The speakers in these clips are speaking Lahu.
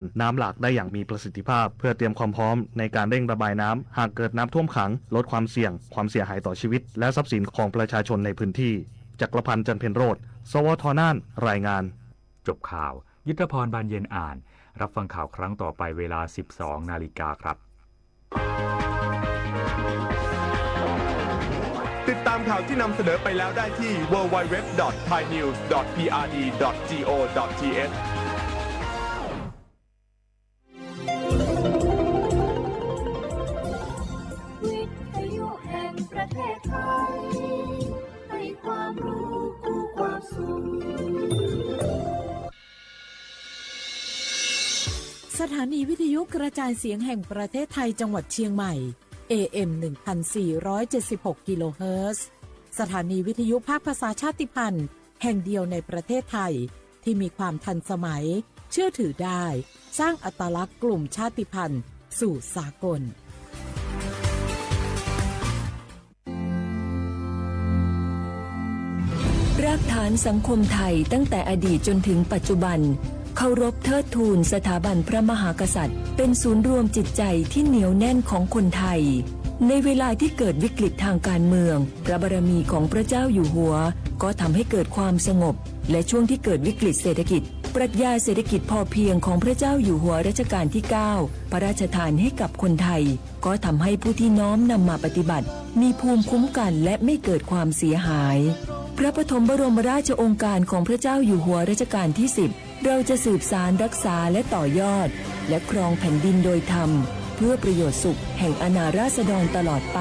น้ำหลากได้อย่างมีประสิทธิภาพ เพื่อเตรียมความพร้อมในการเร่งระบายน้ำ หากเกิดน้ำท่วมขัง ลดความเสี่ยง ความเสียหายต่อชีวิต และทรัพย์สินของประชาชนในพื้นที่ จักรพันธ์ จันทร์เพ็ญโรจน์ สวท น่าน รายงาน จบข่าว ยุทธพร บานเย็นอ่าน รับฟังข่าวครั้งต่อไปเวลา สิบสองนาฬิกาครับ ติดตามข่าวที่นำเสนอไปแล้วได้ที่ ดับเบิลยู ดับเบิลยู ดับเบิลยู ดอท ไทยนิวส์ ดอท พีอาร์ดี ดอท จี โอ ดอท ที เอช วิทยุแห่งประเทศไทย ให้ความรู้คู่ความสุข สถานีวิทยุกระจายเสียงแห่งประเทศไทยจังหวัดเชียงใหม่ เอเอ็ม หนึ่งพันสี่ร้อยเจ็ดสิบหก กิโลเฮิรตซ์ สถานีวิทยุภาคภาษาชาติพันธุ์แห่งเดียวในประเทศไทย ที่มีความทันสมัย เชื่อถือได้ สร้างอัตลักษณ์กลุ่มชาติพันธุ์สู่สากล รากฐานสังคมไทยตั้งแต่อดีตจนถึงปัจจุบัน เคารพเทิดทูนสถาบันพระมหากษัตริย์ เป็นศูนย์รวมจิตใจที่เหนียวแน่นของคนไทย ในเวลาที่เกิดวิกฤตทางการเมือง พระบารมีของพระเจ้าอยู่หัว ก็ทำให้เกิดความสงบ และช่วงที่เกิดวิกฤตเศรษฐกิจ ปรัชญาเศรษฐกิจพอเพียงของพระเจ้าอยู่หัวรัชกาลที่ เก้า พระราชทานให้กับคนไทย ก็ทำให้ผู้ที่น้อมนำมาปฏิบัติ มีภูมิคุ้มกันและไม่เกิดความเสียหาย พระปฐมบรมราชโองการของพระเจ้าอยู่หัวรัชกาลที่ สิบ เราจะสืบสานรักษาและต่อยอด และครองแผ่นดินโดยธรรม เพื่อประโยชน์สุขแห่งอาณาราษฎรตลอดไป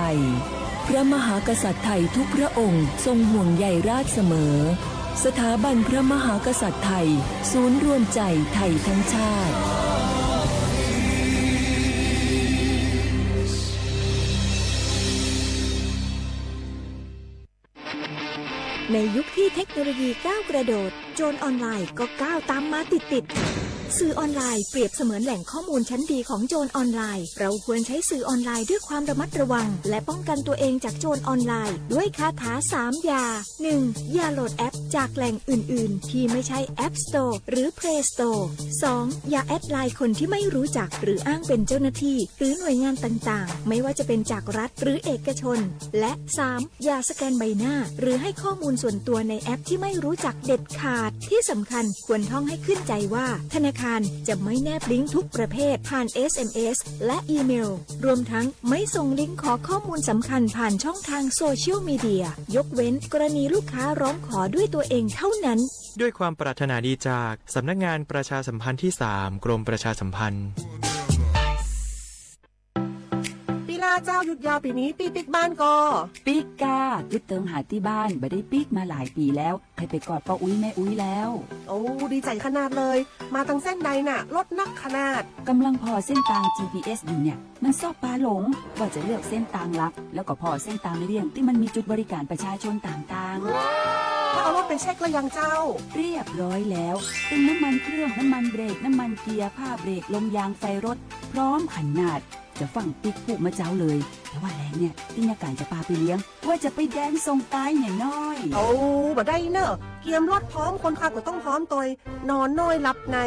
พระมหากษัตริย์ไทยทุกพระองค์ทรงห่วงใยราษฎรเสมอ สถาบันพระมหากษัตริย์ไทย ศูนย์รวมใจไทยทั้งชาติ ในยุคที่เทคโนโลยีก้าวกระโดด โจรออนไลน์ก็ก้าวตามมาติดๆ สื่อออนไลน์เปรียบเสมือนแหล่งข้อมูลชั้นดีของโจรออนไลน์ เราควรใช้สื่อออนไลน์ด้วยความระมัดระวัง และป้องกันตัวเองจากโจรออนไลน์ ด้วยคาถาสามอย่า หนึ่ง อย่าโหลดแอปจากแหล่งอื่นๆ ที่ไม่ใช่ App Store หรือ Play Store สอง อย่าแอดไลน์คนที่ไม่รู้จัก หรืออ้างเป็นเจ้าหน้าที่ หรือหน่วยงานต่างๆ ไม่ว่าจะเป็นจากรัฐหรือเอกชน และ สาม อย่าสแกนใบหน้า หรือให้ข้อมูลส่วนตัวในแอปที่ไม่รู้จักเด็ดขาด ที่สำคัญควรท่องให้ขึ้นใจว่า ธนาคารจะไม่แนบลิงก์ทุกประเภทผ่าน เอสเอ็มเอส และอีเมล รวมทั้งไม่ส่งลิงก์ขอข้อมูลสำคัญผ่านช่องทางโซเชียลมีเดีย ยกเว้นกรณีลูกค้าร้องขอด้วยตัวเองเท่านั้น ด้วยความปรารถนาดีจากสำนักงานประชาสัมพันธ์ที่ สาม กรมประชาสัมพันธ์ ปีลาเจ้า หยุดยาวปีนี้ ปี้ปิ๊กบ้านก่อ ปิ๊กก้า กึ๊ดเติงหาตี้บ้าน บ่ได้ปิ๊กมาหลายปีแล้ว ใค่ไปกอดป้ออุ๊ยแม่อุ๊ยแล้ว โอ้ ดีใจ๋ขนาดเลย มาตังเส้นใดน่ะ รถนักขนาด กำลังผ่อเส้นตาง จีพีเอส อยู่เนี่ย มันซอกปาหลง ว่าจะเลือกเส้นตางหลัก แล้วก็ผ่อเส้นตางเลี่ยงตี้มันมีจุดบริการประชาชนต่างๆ แล้วเอารถไปเช็คแล้วยังเจ้า เรียบร้อยแล้ว ตึงน้ำมันเครื่อง น้ำมันเบรก น้ำมันเกียร์ ผ้าเบรก ลมยาง ไฟรถ พร้อมขนาด จะฟั่งปิ๊กพูกมะเจ้าเลย แต่ว่าแลงเนี่ย ตี้ยาก๋ายจะปาไปเลี้ยง ว่าจะไปแดนส่งตายเนี่ยน้อย โอ้ บ่ได้เนอะ เกียมรถพร้อม คนขับก็ต้องพร้อมตวย นอนน้อยหลับใน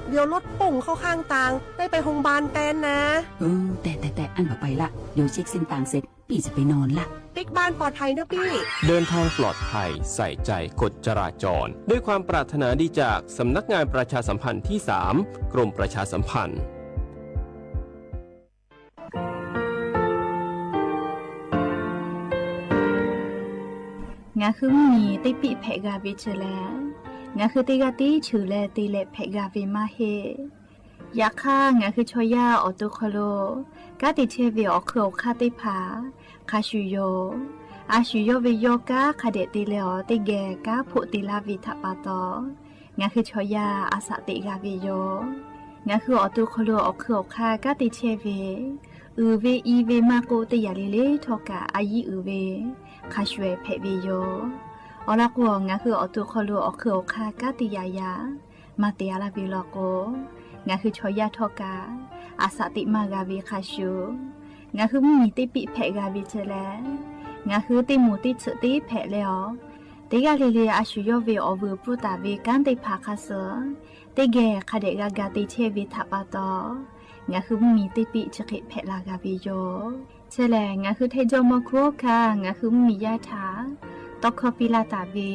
เดี๋ยวรถป่งเข้าข้างตาง ได้ไปโฮงพยาบาลแตนนะ เออ แต่ แต่ แต่ อั้นบ่ไปละ เดี๋ยวเช็คเส้นตางเสร็จ ปี้จะไปนอนละ ปิ๊กบ้านปลอดภัยเนอะปี้ เดินทางปลอดภัย ใส่ใจกฎจราจร ด้วยความปรารถนาดีจากสำนักงานประชาสัมพันธ์ที่ สาม กรมประชาสัมพันธ์ Ngaˬ hui mvuhˇ miˬ teˇ piˆ hpehꞈ g'a ve chi lehˬ, ngaˬ hui teˇ g'aˇ tiˉ cheuˬ leh te leh hpehꞈ g'a ve maˇ heˆ. Yaꞈ hk'aˇ, ngaˬ hui chaw yaˇ awˬ to hk'aw lo kanˉ te chehˇ ve awˬ hk'eun awˬ hk'aˇ teˇ hpaˍ hk'a shuˍ yoˬ. A shu yawˇ ve yawˇ kanˉ hk'a dehꞈ te leh awˬ teˇ geh kanˉ hpoˆ te laˇ ve htaꞈ pa taw, ngaˬ hui chaw yaˇ a shaꞈ teꞈ g'a ve yoˬ. Ngaˬ hui awˬ to hk'aw lo awˬ hk'eun awˬ hk'aˇ kanˉ te chehˇ ve, uiˍ ve i ve maˇ k'oˆ, teˇ yanˇ le le htawˇ kaꞈ a yiˉ uiˍ ve hk'a shuˍ ehˍ hpehꞈ ve yoˬ. Awˬ lawn k'o, ngaˬ hui awˬ to hk'aw lo awˬ hk'eun awˬ hk'aˇ kanˉ te yaꞈ yaꞈ maˇ te a laˇ ve law k'o, ngaˬ hui chaw yaˇ htawˇ kaꞈ a shaꞈ teꞈ maˇ g'a ve hk'a shuˍ, ngaˬ hui mvuhˇ miˬ teˇ piˆ hpehꞈ g'a ve chi lehˬ, ngaˬ hui teˇ moˍ teˇ tsuhꞈ teˇ hpehꞈ leh awˬ, teˇ g'aˇ le le a shu yawˇ ve awˬ vuiˬ pfuhˇ taˍ ve kanˉ teˇ hpaˍ hk'a suh Teˇ geh hk'a dehꞈ g'a ga te chehˇ ve htaꞈ pa taw, ngaˬ hui mvuhˇmiˬ teˇ piˆ chi hk'e hpehꞈ la g'a ve yoˬ. Chi lehˬ, ngaˬ hui Htaiˍ jaw maw hkuˇ hawˉ hkanˇ ngaˬ hui mvuhˇmiˬ yaˇ htaꞈ tawˇ hkawˇ piˇ laˇ taˍ ve,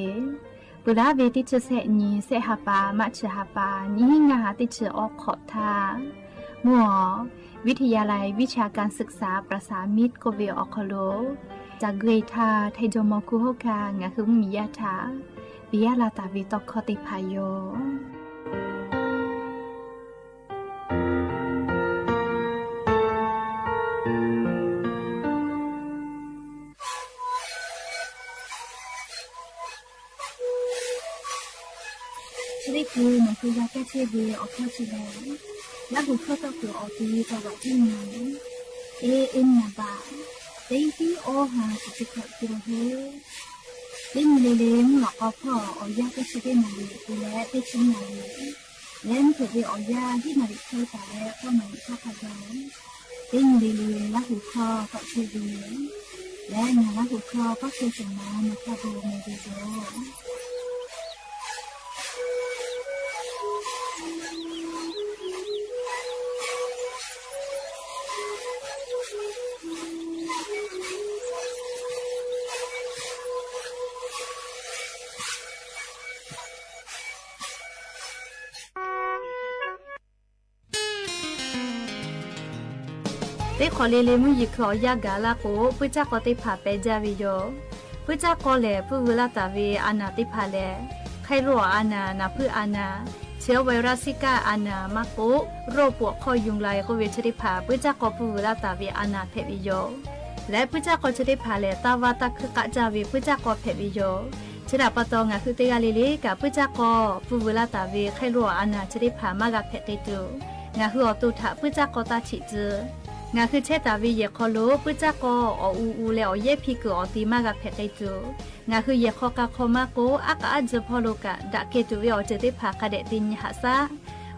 peuˬ laˉ ve teˇ chi sehˆ nyi sehˆ ha pa maˇ chi ha pa nyiˇ hinˉ ngaˇ ha teˇ chi awˉ hk'awꞈ htaˇ, mvuhˇ awˬ วิทยาลัยวิชาการศึกษาประสานมิตร k'oˆ ve awˬ hk'aw lo, caˬ gui htaˇ Htaiˍ jaw maw hkuˇ hawˉ hkanˇ ngaˬ hui mvuhˇmiˬ yaˇ htaꞈ piˇ laˇ taˍ ve tawˇ hkawˇ teˇ hpaˍ yoˬ. Chi teˇ hkui nawˬ hui g'a kaˇ chehˇ ve awˬ hkawˇ chi lehˬ, Laˇ huˍ hkawˇ tawˇ kuiˬ awˬ ti taw vaꞈ tiˉ nyi, e e naˍ baꞈ teˇ hinˉ awˇ ha chi teˇ hkawꞈ te la heˆ. Teˇ nyi le le mvuhˇ lawꞈ k'aw hpawˇ awˬ yanˇ teˇ chi teˇ naˍ riˍ te leh teˇ chi naˍ riˍ, leh mvuhˇ hpeuꞈ ve awˬ yanˇ hiˉ naˍ riˍ hk'e taˍ leh k'awˇ naˍ riˍ hkawˇ hk'a gaˬ, teˇ nyi le le Laˇ huˍ hkawˇ tawˆ chehˇ ve leh ngaˬ Laˇ huˍ hkawˇ kawˇ hk'e shawˍ maˍ naˍ hkawˇ bon meh ve yoˬ. Teˇ hk'awꞈ le le mvuhˇ yeˬ hkui awˬ yanˇ gaˬ laˇ k'o, puiˉ caˇ k'aw teˇ hpaˍ peh jaˇ ve yoˬ. Puiˉ caˇ k'aw lehˬ, puiˉ veu laˇ taˍ ve a naˍ teˇ hpaˍ lehˬ, hk'aˇ loˇ awˬ a naˍ, naˍ puiˉ a naˍ, เชื้อไวรัสซิก้า a naˍ maˇ k'oˆ, โรคปวดข้อยุงลาย k'oˆ ve chi teˇ hpaˍ puiˉ caˇ k'aw puiˉ veu laˇ taˍ ve a naˍ hpehꞈ ve yoˬ. Leh puiˉ caˇ k'aw chi teˇ hpaˍ lehˬ, taˇ vaˇ taˇ hkuiˇ k'aˆ jaˇ ve puiˉ caˇ k'aw hpehꞈ ve yoˬ. Chi htaꞈ pa taw, ngaˬ hui teˇ g'aˇ le le kaꞈ puiˉ caˇ k'aw puiˉ veu laˇ taˍ ve hk'aˇ loˇ awˬ a naˍ chi teˇ hpaˍ maˇ g'a hpehꞈ k'ai tuˬ, ngaˬ hui awˬ to htaꞈ puiˉ caˇ k'aw taˇ htiꞈ tcuh. Ngaˬ hui chehˇ taˍ ve yehˬ hk'aw lo puiˉ caˇ k'aw awˬ u u leh awˬ yehˉ hpiˇ kuiˬ awˬ ti maˇ g'a hpehꞈ k'ai tuˬ, ngaˬ hui yehˬ hk'aw k'a hk'aw maˇ k'oˆ, aˉ k'aꞈ aˉ jeu hpawˇ lo kaꞈ daꞈ kehˬ tuˬ ve awˬ ceuˬ teˇ hpaˍ hk'a dehꞈ te nyi haꞈ shaˉ.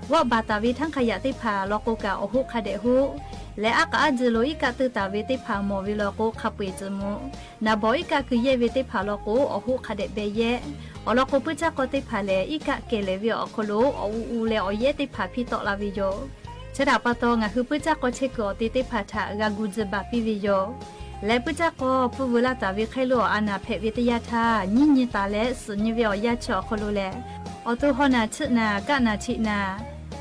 G'awˆ baˬ taˍ ve htaˇ hk'a yaꞈ teˇ hpaˍ law k'o kaꞈ awˬ hoˆ hk'a dehꞈ hoˆ. Leh aˉ k'aꞈ aˉ jeu lo iˉ kaˆ teuˇ taˍ ve teˇ hpaˍ mawˬ ve law k'o hk'a peu-eˬ tcuh mvuh. Naˍ bawˍ iˉ kaˆ keu yehˇ ve teˇ hpaˍ law k'o awˬ hoˆ hk'a dehꞈ beh yehˇ. Awˬ lawn k'o, puiˉ caˇ k'aw teˇ hpaˍ lehˬ, iˉ kaˆ kehˬ lehˍ ve awˬ hk'aw lo awˬ u u leh awˬ yehˉ teˇ hpaˍ hpiˇ tawˆ la ve yoˬ. Chi htaꞈ pa taw, ngaˬ hui puiˉ caˇ k'aw chehˇ kuiˬ awˬ te teˇ hpaˍ htaꞈ g'a gu tcuh baˬ piˇ ve yoˬ. Leh puiˉ caˇ k'aw puiˉ veu laˇ taˍ ve hk'aˇ loˇ awˬ a naˍ hpehꞈ ve teˇ yanˇ htaˇ, nyiˇ nyi taˍ leh suhˍ nyi ve awˬ yanˇ chi awˬ hk'aw lo lehˬ, awˬ to haw naˬ chiˆ naˬ kaˆ naˬ chiˆ naˬ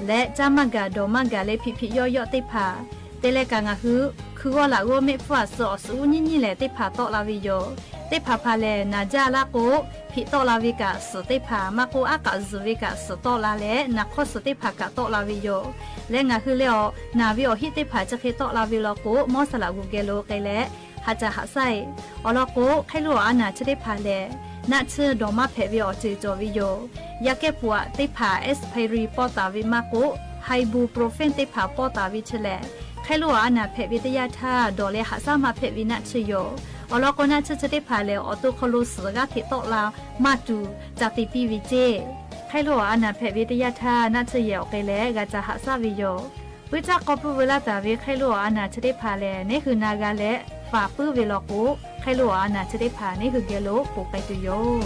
leh caˇ maˇ gaˬ dawˬ maˇ gaˬ leh hpiꞈ hpiꞈ yawˇ yawˆ teˇ hpaˍ te leh kaꞈ ngaˬ hui hkui g'awˇ laꞈ g'awˇ mehˆ hpfuhˇ aˬ suh awˬ suhˍ uˉ nyiˇ nyiˇ lehˬ teˇ hpaˍ tawˆ la ve yoˬ. Teˇ hpaˍ hpaˍ lehˬ, naˬ jaˇ laˇ k'o, hpiꞈ tawˆ la ve kaꞈ suhˍ teˇ hpaˍ maˇ k'oˆ, aˉ k'aꞈ zuhˬ ve kaꞈ suhˍ tawˆ la leh, naˬ hk'awˇ suhˍ teˇ hpaˍ kaꞈ tawˆ la ve yoˬ. Leh ngaˬ hui leh awˬ naˬ ve awˬ hiˆ teˇ hpaˍ chi hk'e tawˆ la ve law k'o, mawˇ saˍ laꞈ g'uˬ geh lo k'ai leh ha caꞈ haꞈ shaˉ-e. Awˬ lawn k'o, hk'aˇ loˇ awˬ a naˍ chi teˇ hpaˍ lehˬ, naˆ tsuhˇ dawˬ maˇ hpehꞈ ve awˬ ceuˬ cawˬ ve yoˬ. Yaˇ kehˉ pfuhˍ aꞈ teˇ hpaˍ expiry pawˇ taˍ ve maˇ k'oˆ, ibuprofen teˇ hpaˍ pawˇ taˍ ve chi lehˬ, hk'aˇ loˇ awˬ a naˍ hpehꞈ ve teˇ yanˇ htaˇ dawˬ leh haꞈ shaˉ maˇ hpehꞈ ve naˆ tsuhˇ yoˬ. Awˬ lawn k'o, naˆ tsuhˇ chi teˇ hpaˍ lehˬ, awˬ to hk'aw lo suhˍ g'aˇ hteꞈ tawˆ la maˇ tuˬ ca te piˇ ve ceˇ. Hk'aˇ loˇ awˬ a naˍ hpehꞈ ve teˇ yanˇ htaˇ naˆ tsuhˇ yehˬ awˬ k'ai leh g'a ca haꞈ shaˉ ve yoˬ. Puiˉ caˇ k'aw puiˉ veu laˇ taˍ ve hk'aˇ loˇ awˬ a naˍ chi teˇ hpaˍ lehˬ, neˉ hui na g'a leh faˍ puiˉ ve law k'o, hk'aˇ loˇ awˬ a naˍ chi teˇ hpaˍ neˉ hui geh lo ponˬ k'ai tuˬ yoˬ.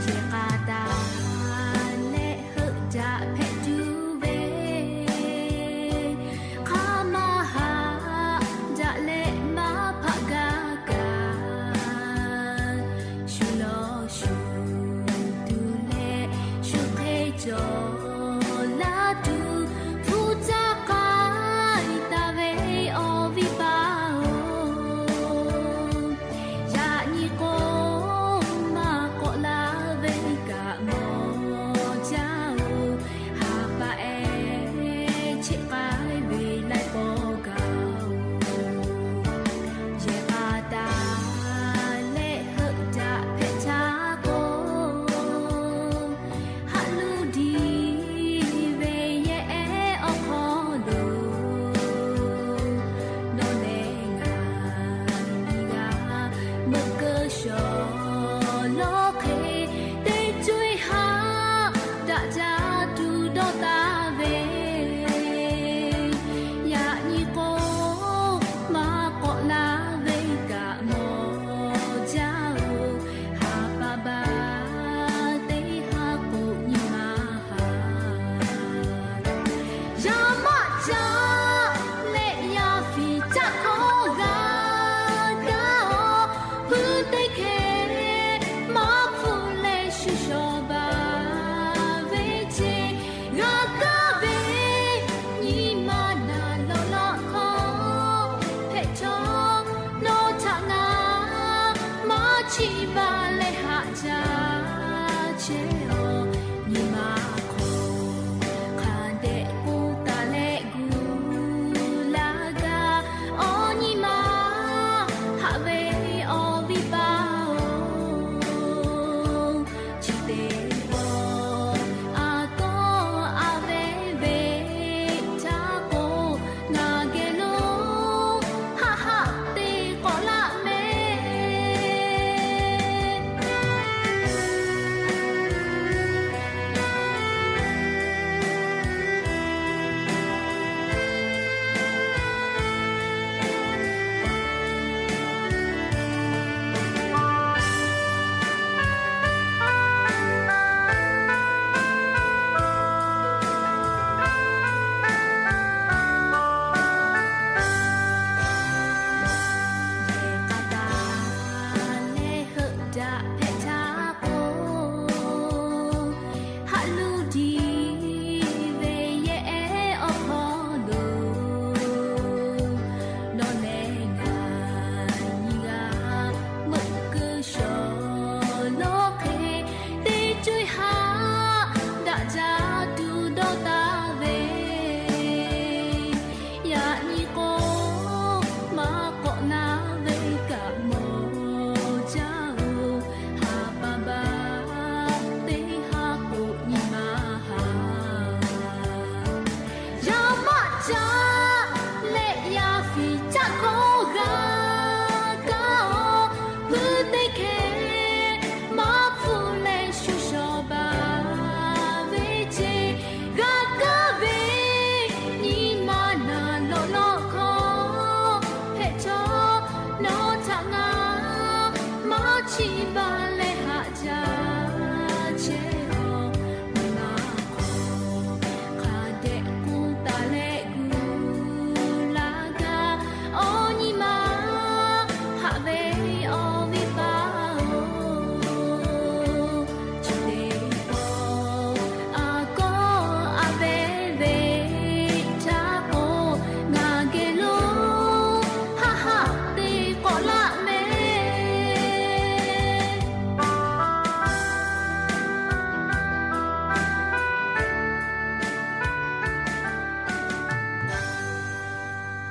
Yehˬ k'a taˍ leh heuˆ jaꞈ hpehꞈ tuˬ ve, hk'aˇ maˇ haꞈ jaꞈ leh maˇ hpaˆ gaˇ kaꞈ, shu lawˬ shuˍ tuˬ leh shu hk'e cawˬ laˇ tuˬ, hpu caˇ k'ai taˍ ve awˬ viˉ paˍ-oˬ, yaꞈ nyi k'o maˇ k'awꞈ laˇ ve kaꞈ mawˬ jaˇ-oˬ, ha pa ehˉ cheˆ k'ai ve laiˉ paw gaˬ-oˬ. Yehˬ k'a taˍ leh heuˆ jaꞈ hpehꞈ htaˇ k'o,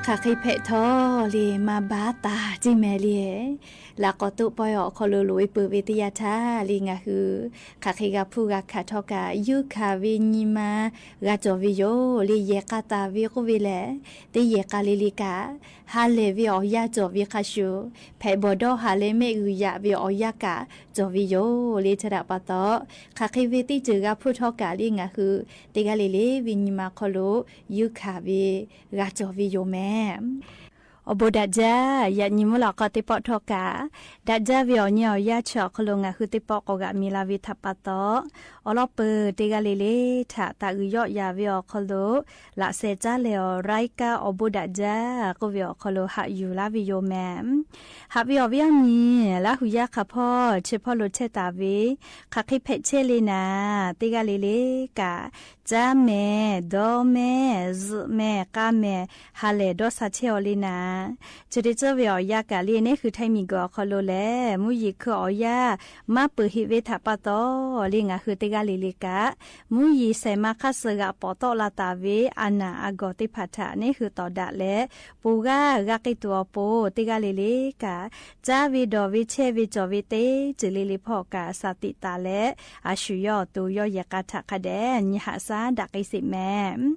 Hk'aˬ hk'e hpehꞈ htawˇ le, maˇ baˉ taˍ ceˇ mehˍ le. Laꞈ k'awꞈ toˆ pawehˇ awˬ hk'aw lo loꞈ e peuˬ ve teˇ yanˇ htaˇ le, ngaˬ hui hk'aˬ hk'e g'a hpuˇ g'a hkanˍ htawˇ kaꞈ, yuˇ hkanˍ ve nyi ma g'a cawˬ ve yoˬ le. Yehˬ k'a taˍ ve k'oˆ ve lehˬ, teˇ yehˬ k'a le le kaꞈ, ha lehˬ ve awˬ yanˇ cawˬ ve hk'a shuˍ, hpehꞈ bawˬ dawˇ haˍ leh mehˆ g'uiˬ yaꞈ ve awˬ yanˇ kaꞈ cawˬ ve yoˬ le. Chi htaꞈ pa taw, hk'aˬ hk'e ve teˇ ceuˬ g'a hpuˇ htawˇ kaꞈ le, ngaˬ hui teˇ g'aˇ le le ve nyi ma hk'aw lo yuˇ hkanˍ ve g'a cawˬ ve yoˬ mehˍ. Awˬ bon daꞈ jaˇ. Yaꞈ nyi mvuhˇ lawꞈ k'aw teˇ pawˆ htawˇ kaꞈ, daꞈ jaˇ ve awˬ nyi awˬ yanˇ chi awˬ hk'aw lo ngaˬ hui teˇ pawˆ k'awꞈ g'aꞈ mi la ve htaꞈ pa taw, awˬ lawn peuˬ teˇ g'aˇ le le htaꞈ taꞈ g'uiˬ yawˆ yaˍ ve awˬ hk'aw lo laꞈ sheh caˉ leh awˬ รายการ awˬ bon daꞈ jaˇ k'oˆ ve awˬ hk'aw lo haꞈ yuˬ laˇ ve yoˬ mehˍ. Haꞈ ve awˬ viˉ awˬ nyi, Laˇ huˍ yaˇ hk'a hpawˇ chi hpawˇ lo chehˇ taˍ ve, hk'aˬ hk'e hpehꞈ chehˇ le naˍ, teˇ g'aˇ le le kaꞈ, caˇ mehˍ, dawˇ mehˍ, zuhꞈ mehˍ, k'a mehˍ, ha lehˬ dawˇ sha chehˇ aw le naˍ. Chi teˇ ceuˬ ve awˬ yanˇ kaꞈ le, neˉ hui Htaiˇ miˬguiˬ awˬ hk'aw lo lehˬ, mvuhˇ yeˬ hkui awˬ yanˇ maˇ peuˬ heꞈ ve htaꞈ pa taw le, ngaˬ hui teˇ g'aˇ le le kaꞈ, mvuhˇ yeˬ shehˍ ma hk'aˇ suh g'aꞈ pawˍ tawˆ la taˍ ve a naˍ a gawˬ teˇ hpaˍ htaꞈ neˉ hui tawˍ daꞈ leh, ponˬ g'aˇ g'a k'ai tuˬ awˬ pon teˇ g'aˇ le le kaꞈ, caˇ ve dawˬ ve chehˇ ve cawˬ ve teˇ ceuˬ le le hpawˇ kaꞈ sha tiꞈ taˍ leh, a shu yawˇ awˬ to yawˇ yehˬ k'a htaꞈ hk'a dehꞈ nyi haꞈ shaˉ daꞈ k'ai sheˍ mehˍ.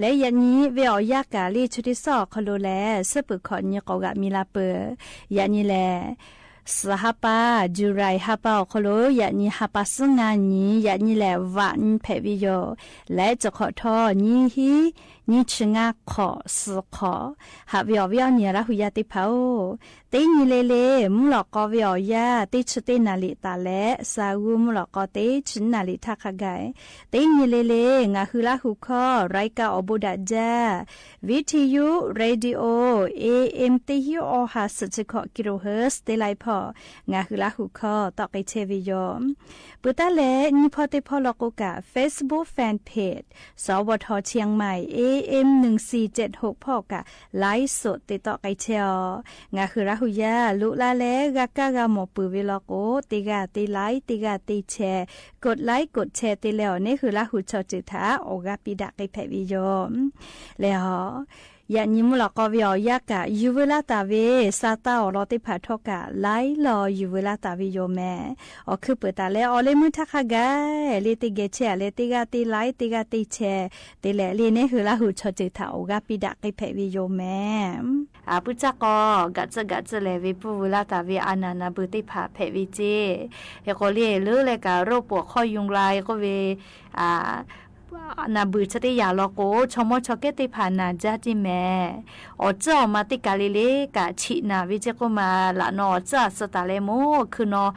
Leh yaꞈ nyi ve awˬ yanˇ kaꞈ le, chi teˇ suhˉ awˬ hk'aw lo lehˬ, suhˉ peuˬ hkawꞈ nyi k'awꞈ g'aꞈ mi la peuˬ. Yaꞈ nyi lehˬ, suhˍ ha pa, July ha pa awˬ hk'aw lo yaꞈ nyi ha pa suhˉ ngaˇ nyi, yaꞈ nyi lehˬ vaꞈ nyi hpehꞈ ve yoˬ. Leh chi hk'awꞈ htawˇ nyiˇ hinˉ nyiˇ chi ngaˇ hk'awꞈ suhˍ hk'awꞈ. Haꞈ ve awˬ viˉ awˬ nyi Laˇ huˍ yaˇ teˇ hpaˍ-oˬ, teˇ nyi le le mvuhˇ lawꞈ k'aw ve awˬ yanˇ teˇ chi teˇ naˍ liꞈ taˍ leh, sha g'uˇ mvuhˇ lawꞈ k'aw teˇ chi naˍ liꞈ htaˇ hk'a gaˬ, teˇ nyi le le ngaˬ hui Laˇ huˍ hkawˇ รายการ awˬ bon daꞈ jaˇ, viˉ hti yuˇ radio, A M teˇ hinˉ awˬ ha suhˍ chi hkawꞈ kilohertz teˇ laiˉ hpawˇ ngaˬ hui Laˇ huˍ hkawˇ tawˆ k'ai chehˇ ve yoˬ. Peuˬ taˉ leh nyiˇ hpawˇ teˇ hpawˇ law k'o kaꞈ, Facebook fan page สวท เชียงใหม่ A M หนึ่งสี่เจ็ดหก hpawˇ kaꞈ ไลฟ์สด te tawˆ k'ai chehˇ aw. Ngaˬ hui Laˇ huˍ yaˇ loꞈ la leh g'a kaˇ g'a mawˬ peuˬ ve law k'o, teˇ g'aˇ te ไลค์ teˇ g'aˇ te แชร์ กดไลค์ กดแชร์ te leh awˬ neˉ hui Laˇ huˍ chaw ceuˬ htaꞈ awˬ g'aˇ piˇ daꞈ k'ai hpehꞈ ve yoˬ. Leh a, yaꞈ nyi mvuhˇ lawꞈ k'aw ve awˬ yanˇ kaꞈ yuˬ veu laˇ taˍ ve, sha taˇ awˬ lawn teˇ hpaˍ htawˇ kaꞈ ไลค์ law yuˬ veu laˇ taˍ ve yoˬ mehˍ. Awˬ hkui peuˬ taˍ leh awˬ leh meuˇ htaˇ hk'a gaˬ le teˇ geh chehˇ a leh teˇ g'aˇ te ไลค์ teˇ g'aˇ te แชร์ te leh le neˉ hui Laˇ huˍ chaw ceuˬ htaꞈ awˬ g'aˇ piˇ daꞈ k'ai hpehꞈ ve yoˬ mehˍ. Puiˇ caˇ k'aw gaꞈ tcuhˆ gaꞈ tcuhˆ lehˬ ve pfuhˇ veu laˇ taˍ ve a naˍ naˍ beuˬ teˇ hpaˍ hpehꞈ ve ceˇ. Hk'e k'o le, leuˉ leh kaꞈ โรคปวดข้อยุงลาย k'oˆ ve naˍ beuˬ chi teˇ yanˇ law k'o, chaw mawˇ chaw kehˉ teˇ hpaˍ naˍ jaˇ ceˇ mehˍ. Awˬ tcuhˉ awˬ ma teˇ kaˬ le le kaꞈ chiꞈ naˍ ve ceˇ k'oˆ ma, laꞈ naw awˬ tcuhˉ a suh taˍ leh mawˇ hkui naw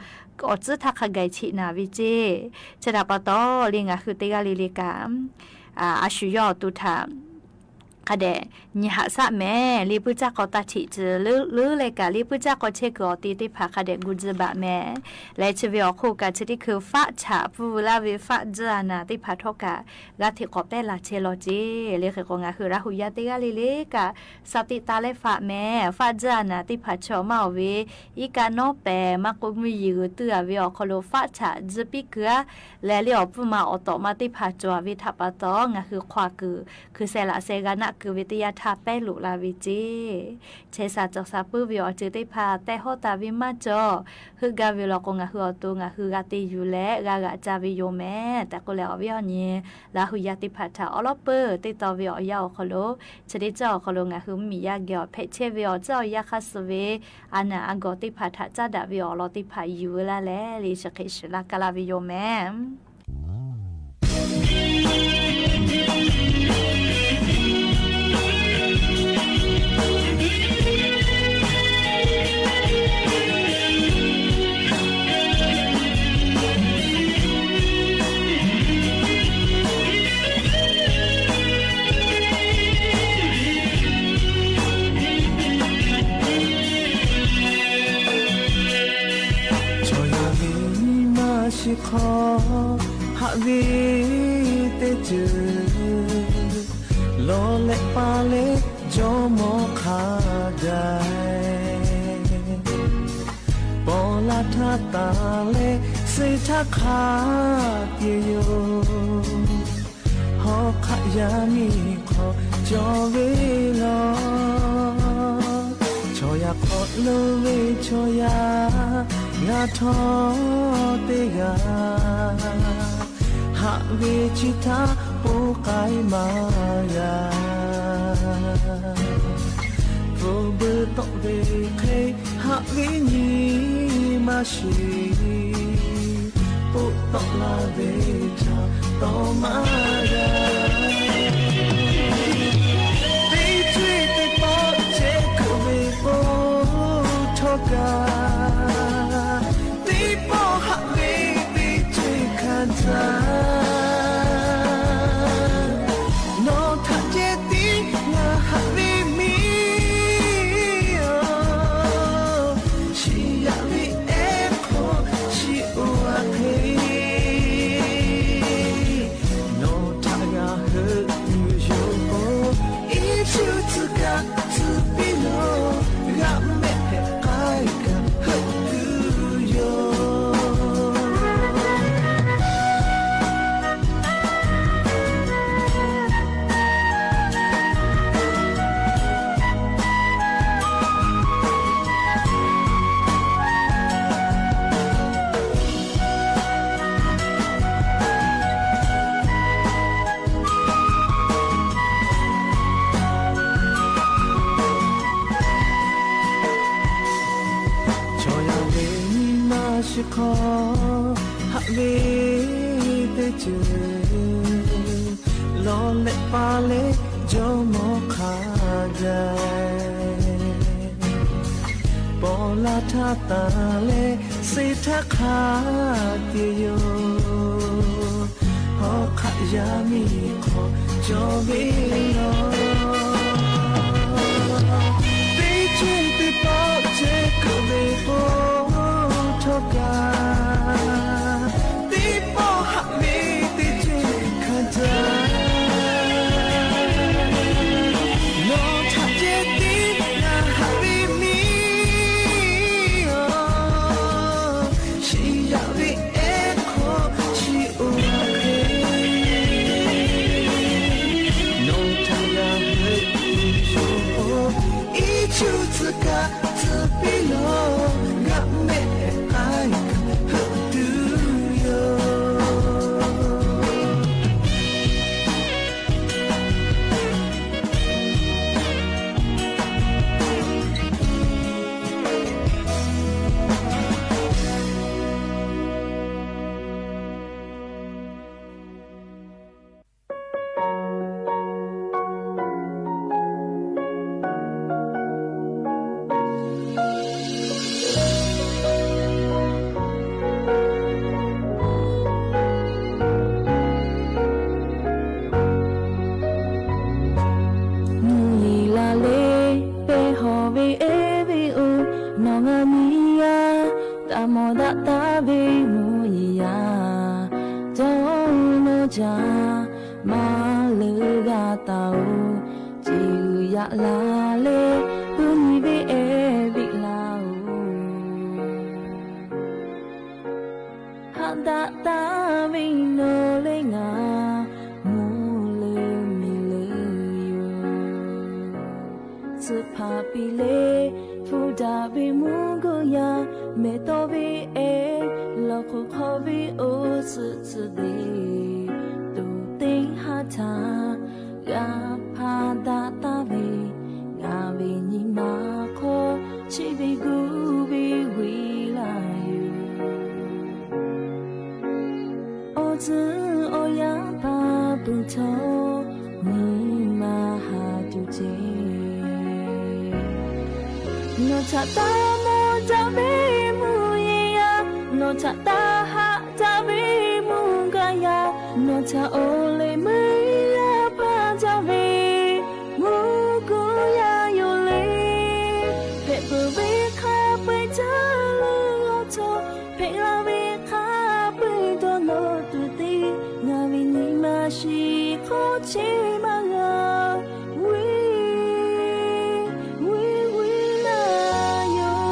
awˬ tcuhˉ htaˇ hk'a gaˬ chiꞈ naˍ ve ceˇ. Chi htaꞈ pa taw le, ngaˬ hui teˇ g'aˇ le le kaꞈ, a shu yawˇ awˬ to htaꞈ hk'a dehꞈ nyi haꞈ shaˆ mehˍ. Le puiˇ caˇ k'aw taˇ chiꞈ tcuh leuˉ leh kaꞈ, le puiˇ caˇ k'aw chehˇ kuiˬ awˬ te teˇ hpaˍ hk'a dehꞈ gu tcuh baˬ mehˍ. Leh chi ve awˬ hk'oˆ kaꞈ chi teˇ hkui faˆ chaꞈ pfuhˇ veu laˇ ve faˆ tcuhˉ a naˍ teˇ hpaˍ htawˇ kaꞈ g'a hteꞈ k'awꞈ pehˉ la chehˇ law ceˇ. Le hk'e k'o ngaˬ hui Laˇ huˍ yaˇ teˇ g'aˇ le le kaꞈ sha teꞈ taˍ leh faꞈ mehˍ. Faˆ tcuhˉ a naˍ teˇ hpaˍ chaw maˇ awˬ ve iˉ kaˆ nawˉ pehˍ maˇ k'oˆ mvuhˇ yeˬ g'uiˬ tuˇ a ve awˬ hk'aw lo faˆ chaꞈ tcuhˉ piˇ kuiˬ a leh le awˬ pfuhˇ ma awˬ tawꞈ ma teˇ hpaˍ cawˬ a ve htaꞈ pa taw, ngaˬ hui hk'aw kuiˬ hkui sheh laꞈ sheh g'a naˆ keu ve teˇ yanˇ htaˇ pehˉ loꞈ la ve ceˇ. Chehˇ sha cawˬ sha puiˉ ve awˬ ceuˬ teˇ hpaˍ tehꞈ hawˉ taˍ ve maˇ cawˬ. Heuˆ gaˇ ve law k'o, ngaˬ hui awˬ to ngaˬ hui g'a te yuˬ leh g'a g'aꞈ ca ve yoˬ mehˍ tehꞈ k'oˆ leh, awˬ viˉ awˬ nyi Laˇ huˍ yaˇ teˇ hpaˍ htaꞈ awˬ lawn peuˬ teˇ taw ve awˬ yanˇ awˬ hk'aw lo, chi teˇ ceuˬ awˬ hk'aw lo ngaˬ hui mvuhˇmiˬ yaˇ geh awˬ hpehꞈ chehˇ ve awˬ tcuhˉ awˬ yanˇ hk'aˇ suh ve a naˍ a gawˬ teˇ hpaˍ htaꞈ caˉ daꞈ ve awˬ lawn teˇ hpaˍ yuˬ veu laˇ leh, le chi hk'e shiˍ laˇ kaˇ laˇ ve yoˬ mehˍ. Chaw yaˇ ve nyi ma shiˍ hk'aw haꞈ ve teˇ ceuˬ, lawˬ leh pa leh jawˇ mawˇ hk'a gaˬ paw la htaˇ taˍ leh suh htaˇ hk'a piˇ yoˬ. Hawˉ hk'aˆ yaˇ miˇ hk'aw cawˬ ve law Awˬ lo ve chaw yaˇ ngaˬ htawˇ teˇ g'aˇ, haꞈ ve chi htaˇ poˇ k'ai maˇ g'a. Pfuhˇ buiˇ tawˆ ve hk'e haꞈ ve nyi ma sheˍ, poˆ tawˆ la ve htaꞈ tawˍ maˇ g'a. Teˇ ceuˬ teˇ pawˆ ceh kuiˬ ve k'o htawˇ kaꞈ, teˇ pawˆ haꞈ ve teˇ ceuˬ hkanˍ caˇ. Nawˬ htaꞈ ceh tiˉ ngaˬ haꞈ ve miˇ-oˬ, chi yaꞈ ve ehˉ hk'aw chi oˇ a hk'e, nawˬ htaꞈ g'a heuˆ tuˬ yoˬ k'o, Yeˍsuˆ tcuh kaꞈ tcuh piˇ loˬ, g'a mehˆ hpehꞈ k'ai kaꞈ heuˆ tuˬ yoˬ. Chaw yaˇ ve nyi ma shiˍ hk'aw haꞈ ve teˇ ceuˬ, lawˬ lehꞈ pa leh jawˇmawˇ hk'a gaˬ, paw la htaˇ tanˬ leh suh htaˇ hk'a tiꞈ yoˬ. Hawˉ hk'aˆ yaˇ miˇ hk'aw cawˬ ve yoˬ. Teˇ ceuˬ teˇ pawˆ ceh kuiˬ ve k'o htawˇ kaꞈ, teˇ pawˆ haꞈ ve teˇ ceuˬ hkanˍ caˇ. Nawˬ htaꞈ ceh tiˉ ngaˬ haꞈ ve miˇ-oˬ, chi yaꞈ ve ehˉ hk'aw chi oˇ a hk'e, nawˬ htaꞈ g'a heuˆ tuˬ yoˬ k'o, Yeˍsuˆ tcuh kaꞈ tcuh piˇ loˬ, g'a mehˆ hpehꞈ k'ai kaꞈ heuˆ tuˬ yoˬ. Mvuhˇ yeˬ la leh pehˇ hawˬ ve ehˉ ve-oˬ, nawˬ ngaˬ nyi yaˇ taˇ mawˬ daꞈ taˍ ve mvuhˇ yeˬ yaˇ, cawˬ nawˬ caˇ maˇ leuˬ g'a taˍ-oˬ. Ceˬ g'uiˬ yaꞈ la leh pui nyi ve ehˉ ve laˇ-oˬ, haꞈ daꞈ taˍ ve nawˬ leh ngaˬ mvuhˇ leuˬ miˬ leuˬ yoˬ. Tcuhˆ hpaˍ piˇ leh hpu daꞈ ve mvuhˇ guˇ yaˇ, mehˬ tawˇ ve ehˉ lawˬ hk'oꞈ hk'aw ve awˬ suhˍ tcuhˆ ve, toꞈ teˇ haˉ htaꞈ g'a hpaˇ daꞈ taˍ ve, ngaˬ ve nyi ma hk'aw chi ve gu ve ve laˇ yoˬ. Awˬ tcuhˉ awˬ yanˇ hpaˇ pui htawˇ nyi ma haˍ tuˬ ceˇ. Nawˬ htaꞈ taˇ mawˬ daꞈ ve mvuhˇ yeˬ yaˇ, nawˬ htaꞈ taˇ haꞈ daꞈ ve mvuhˇ gaˇ yaˇ, nawˬ htaꞈ awˬ lehˬ meuˇ yaˇ hpaˇ daꞈ ve mvuhˇ guˇ yaˇ yoˬ le. Hpehꞈ peuˬ ve hk'a peu-eˬ caˇ leuˬ awˬ htawˇ, hpehꞈ la ve hk'a peu-eˬ dawˇ nawˬ tuˬ te, ngaˬ ve nyi ma shiˍ hk'awˇ cheˇ maˇ g'a, viˉ viˉ viˉ laˇ yoˬ.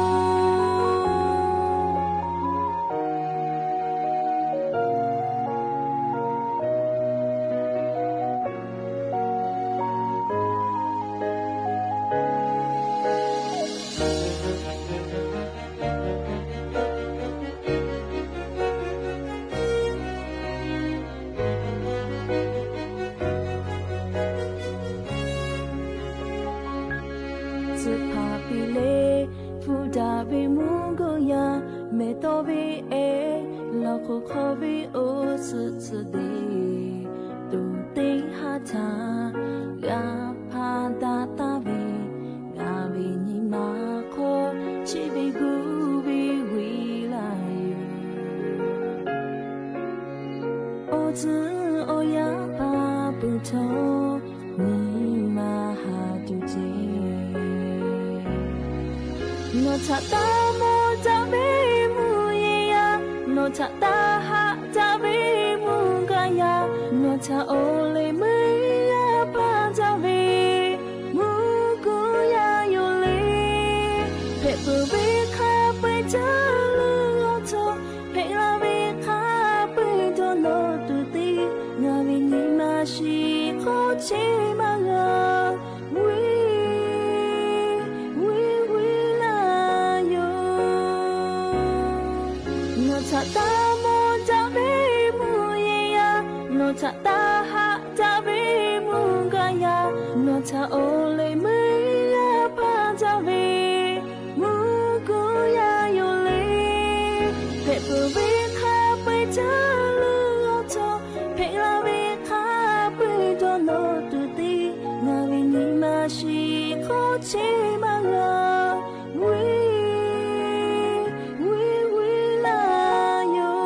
htaˇ g'a hpaˇ daꞈ taˍ ve, ngaˬ ve nyi ma hk'aw chi ve gu ve weˬ laˇ yoˬ. Awˬ tcuhˉ awˬ yaˇ hpaˇ pui htawˇ, nyi ma haˍ tuˬ ceˇ. Nawˬ htaꞈ taˇ mawˇ daꞈ ve mvuhˇ yeˬ yaˇ, nawˬ htaꞈ taˇ haꞈ daꞈ ve mvuhˇ gaˬ yaˇ, nawˬ htaꞈ awˬ lehˬ meuˇ yaˇ paˇ daꞈ ve mvuhˇ kuˬ yaˇ yoˬ le. Hpehꞈ peuˬ ve hk'a peu-eˬ caˇ leuˬ awˬ htawˇ, hpehꞈ la ve hk'a peu-eˬ dawˇ nawˬ tuˬ te, ngaˬ ve nyi ma shiˍ hk'awˇ cheˇ maˇ g'a. Weˇ, weˇ, weˇ laˇ yoˬ. Nawˬ htaꞈ taˇ mawˇ daꞈ ve mvuhˇ yeˬ yaˇ, nawˬ htaꞈ taˇ haꞈ daꞈ ve mvuhˇ gaˬ yaˇ, nawˬ htaꞈ awˬ lehˬ meuˇ yaˇ paˇ daꞈ ve mvuhˇ kuˬ yaˇ yoˬ le. Hpehꞈ peuˬ ve hk'a peu-eˬ caˇ leuˬ awˬ htawˇ, hpehꞈ la ve hk'a peu-eˬ dawˇ nawˬ tuˬ te, ngaˬ ve nyi ma shiˍ hk'awˇ cheˇ maˇ g'a. Weˇ, weˇ, weˇ laˇ yoˬ.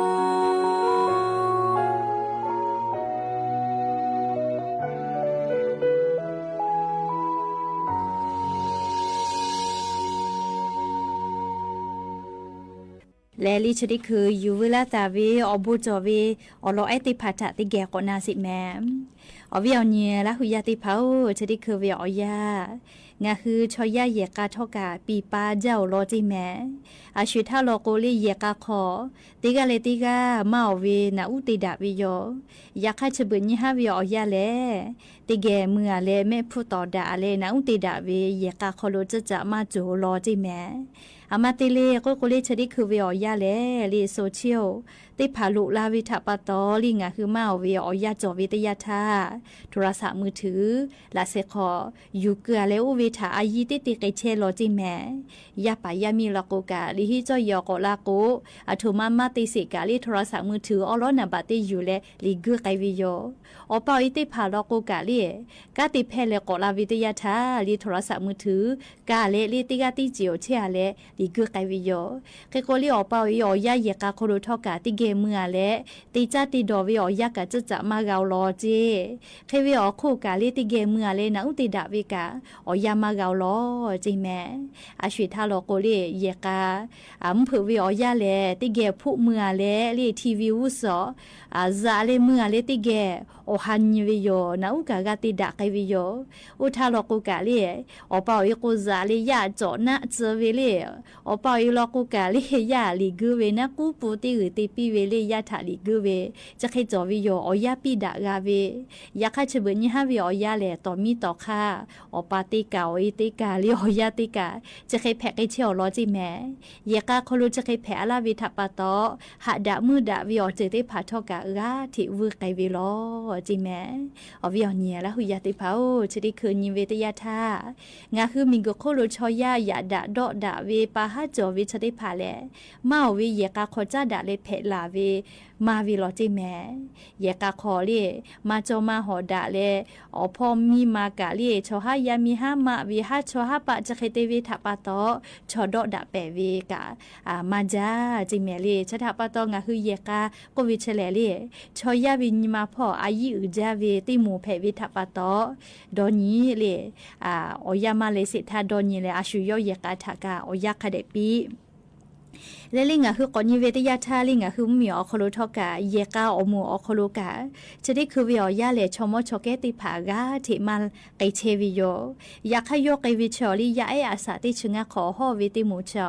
Lehˬ, liˇ chi teˇ hkui yuˬ veu laˇ taˍ ve awˬ bon cawˬ ve awˬ lawn ehˉ teˇ hpaˍ htaꞈ teˇ geh k'awꞈ na sheˍ mehˍ. Awˬ viˉ awˬ nyi Laˇ huˍ yaˇ teˇ hpaˍ-oˬ, chi teˇ hkui ve awˬ yanˇ, ngaˬ hui chaw yaˇ yehˬ k'a htawˇ kaꞈ piˍ pa jaˇ-oˬ law ceˇ mehˍ. A sho-eˬ htaˇ law k'o, liˇ yehˬ k'a hk'aw teˇ g'aˇ leh teˇ g'aˇ maˇ awˬ ve naꞈ uˉ te daꞈ ve yoˬ. Yaꞈ hk'aˇ, chi beuꞈ nyi haˉ ve awˬ yanˇ lehˬ, teˇ geh mui-a leh mehˆ hpfuhˇ tawˍ daꞈ leh naꞈ uˉ te daꞈ ve yehˬ k'a hk'aw lo ceuˇ caꞈ maˇ cawˬ-oˬ law ceˇ mehˍ. A ma te le k'oˆ k'o, liˇ chi teˇ hkui ve awˬ yanˇ lehˬ, liˇ suh chiˇ-oˬ, teˇ hpaˍ loꞈ la ve htaꞈ pa taw, liˇ ngaˬ hui maˇ awˬ ve awˬ yanˇ cawˬ ve teˇ yanˇ htaˇ, โทรศัพท์มือถือ laꞈ sheh hk'aw yuˬ keu-a leh oˇ ve htaꞈ a yiˇ teˇ te k'ai chehˇ law ceˇ mehˍ. Yaˇ paˍ yaˇ miˇ law k'o kaꞈ, liꞈ henˇ cawˇ yehˬ awˬ k'awꞈ la k'o, a htoꞈ ma maˇ te sheˍ kaꞈ, liˇ โทรศัพท์มือถือ awˉ lawˉ naˍ baꞈ teˇ yuˬ leh liꞈ guiˇ k'ai ve yoˬ. Awˬ pa awˬ e teˇ hpaˍ law k'o kaꞈ, liˇ kanˉ te hpehˇ leh k'awꞈ la ve teˇ yanˇ htaˇ, liˇ โทรศัพท์มือถือ kaˇ leh liˇ teˇ g'aˇ teˇ ceuˬ awˬ chehˇ-a leh liꞈ guiˇ k'ai ve yoˬ. Hk'e k'o, liˇ awˬ pa awˬ e awˬ yanˇ yehˬ k'a hk'aw lo htawˇ kaꞈ teˇ geh mui-a leh, te caˇ te dawˬ ve awˬ yanˇ kaꞈ ceuˇ caꞈ maˇ g'a-oˬ law ceˇ. Hk'e ve awˬ hk'oˆ kaꞈ, liˇ teˇ geh mui-a leh naꞈ uˉ te daꞈ ve kaꞈ awˬ yanˇ maˇ g'a-oˬ law ceˇ mehˍ. A sho-eˬ htaˇ law k'o, liˇ yehˬ k'a mvuhˇ hpeuꞈ ve awˬ yanˇ lehˬ, teˇ geh hpoˆ mui-a leh liˇ TV g'uˇ suhˍ zaꞈ leh mui-a leh teˇ geh awˬ ha nyi ve yoˬ. Naꞈ uˉ kaꞈ g'a te daꞈ k'ai ve yoˬ. Oˇ htaˇ law k'o kaꞈ, liˇ awˬ pa awˬ e k'o zaꞈ leh yaˇ cawꞈ naˆ tcuh ve liˇ, awˬ pa awˬ e law k'o kaꞈ, liˇ yaˇ liꞈ guiˇ ve naˆ k'uˉ pu teˇ g'uiˬ te piˇ ve liˇ yaˇ htaꞈ liꞈ guiˇ ve, chi hk'e cawˬ ve yoˬ. Awˬ yanˇ piˇ daꞈ g'a ve. Yaꞈ hk'aˇ, chi beuꞈ nyi haˉ ve awˬ yanˇ lehˬ, tawˍ miˉ tawˍ hk'aˇ awˬ pa teˇ kaꞈ awˬ e teˇ kaꞈ liˇ awˬ yanˇ teˇ kaꞈ chi hk'e hpehꞈ k'ai chehˇ-awˬ law ceˇ mehˍ. Yehˬ k'a hk'aw lo chi hk'e hpehꞈ-a laˇ ve htaꞈ pa taw, haꞈ daꞈ meuˇ daꞈ ve awˬ ceuˬ teˇ hpaˍ htawˇ kaꞈ g'aˇ hteꞈ vuiˇ k'ai ve law ceˇ mehˍ. Awˬ viˉ awˬ nyi Laˇ huˍ yaˇ teˇ hpaˍ-oˬ, chi teˇ hkui nyi ve teˇ yanˇ htaˇ, ngaˬ hui miˬguiˬ hk'oˆ lo chaw yaˇ yaꞈ daꞈ dawˆ daꞈ ve pa haˉ cawˬ ve chi teˇ hpaˍ lehˬ, maˇ awˬ ve yehˬ k'a hk'aw caˉ daꞈ leh hpehꞈ laˬ ve maˇ ve law ceˇ mehˍ. Yehˬ k'a hk'aw liˇ maˇ cawˇ maˇ hawˍ daꞈ leh, awˬ hpawˇ miˇ ma kaꞈ liˇ chaw haˉ yaˇ miˇ haˉ maˆ ve haˉ chaw haˉ paˆ chi hk'e te ve htaꞈ pa taw, chaw dawˆ daꞈ pehˍ ve kaꞈ maˇ jaˇ ceˇ mehˍ le. Chi htaꞈ pa taw, ngaˬ hui yehˬ k'a k'oˆ ve chi lehˬ liˇ, chaw yaˇ ve nyi ma hpawˇ a yiˇ uiˍ jaˇ ve teˇ moˍ hpehꞈ ve htaꞈ pa taw, dawˇ nyi le. Awˬ yanˇ maˇ leh sheˍ htaˇ dawˇ nyi leh, a shu yawˇ yehˬ k'a htaꞈ kaꞈ awˬ yanˇ hk'a dehꞈ piˇ leh, liˇ ngaˬ hui k'awꞈ nyi ve teˇ yanˇ htaˇ, liˇ ngaˬ hui mvuhˇmiˬ awˬ hk'aw lo htawˇ kaꞈ, yehˬ k'a awˬ moˍ awˬ hk'aw lo kaꞈ, chi teˇ hkui ve awˬ yanˇ lehˬ, chaw mawˇ chaw kehˉ teˇ hpaˍ g'aˇ hteꞈ maˇ k'ai chehˇ ve yoˬ. Yaꞈ hk'aˇ, yawˇ k'ai ve chi awˬ liˇ yaˇ ehˉ a shaꞈ teˇ chi ngaˇ hk'awꞈ hawˇ ve teˇ moˍ chi,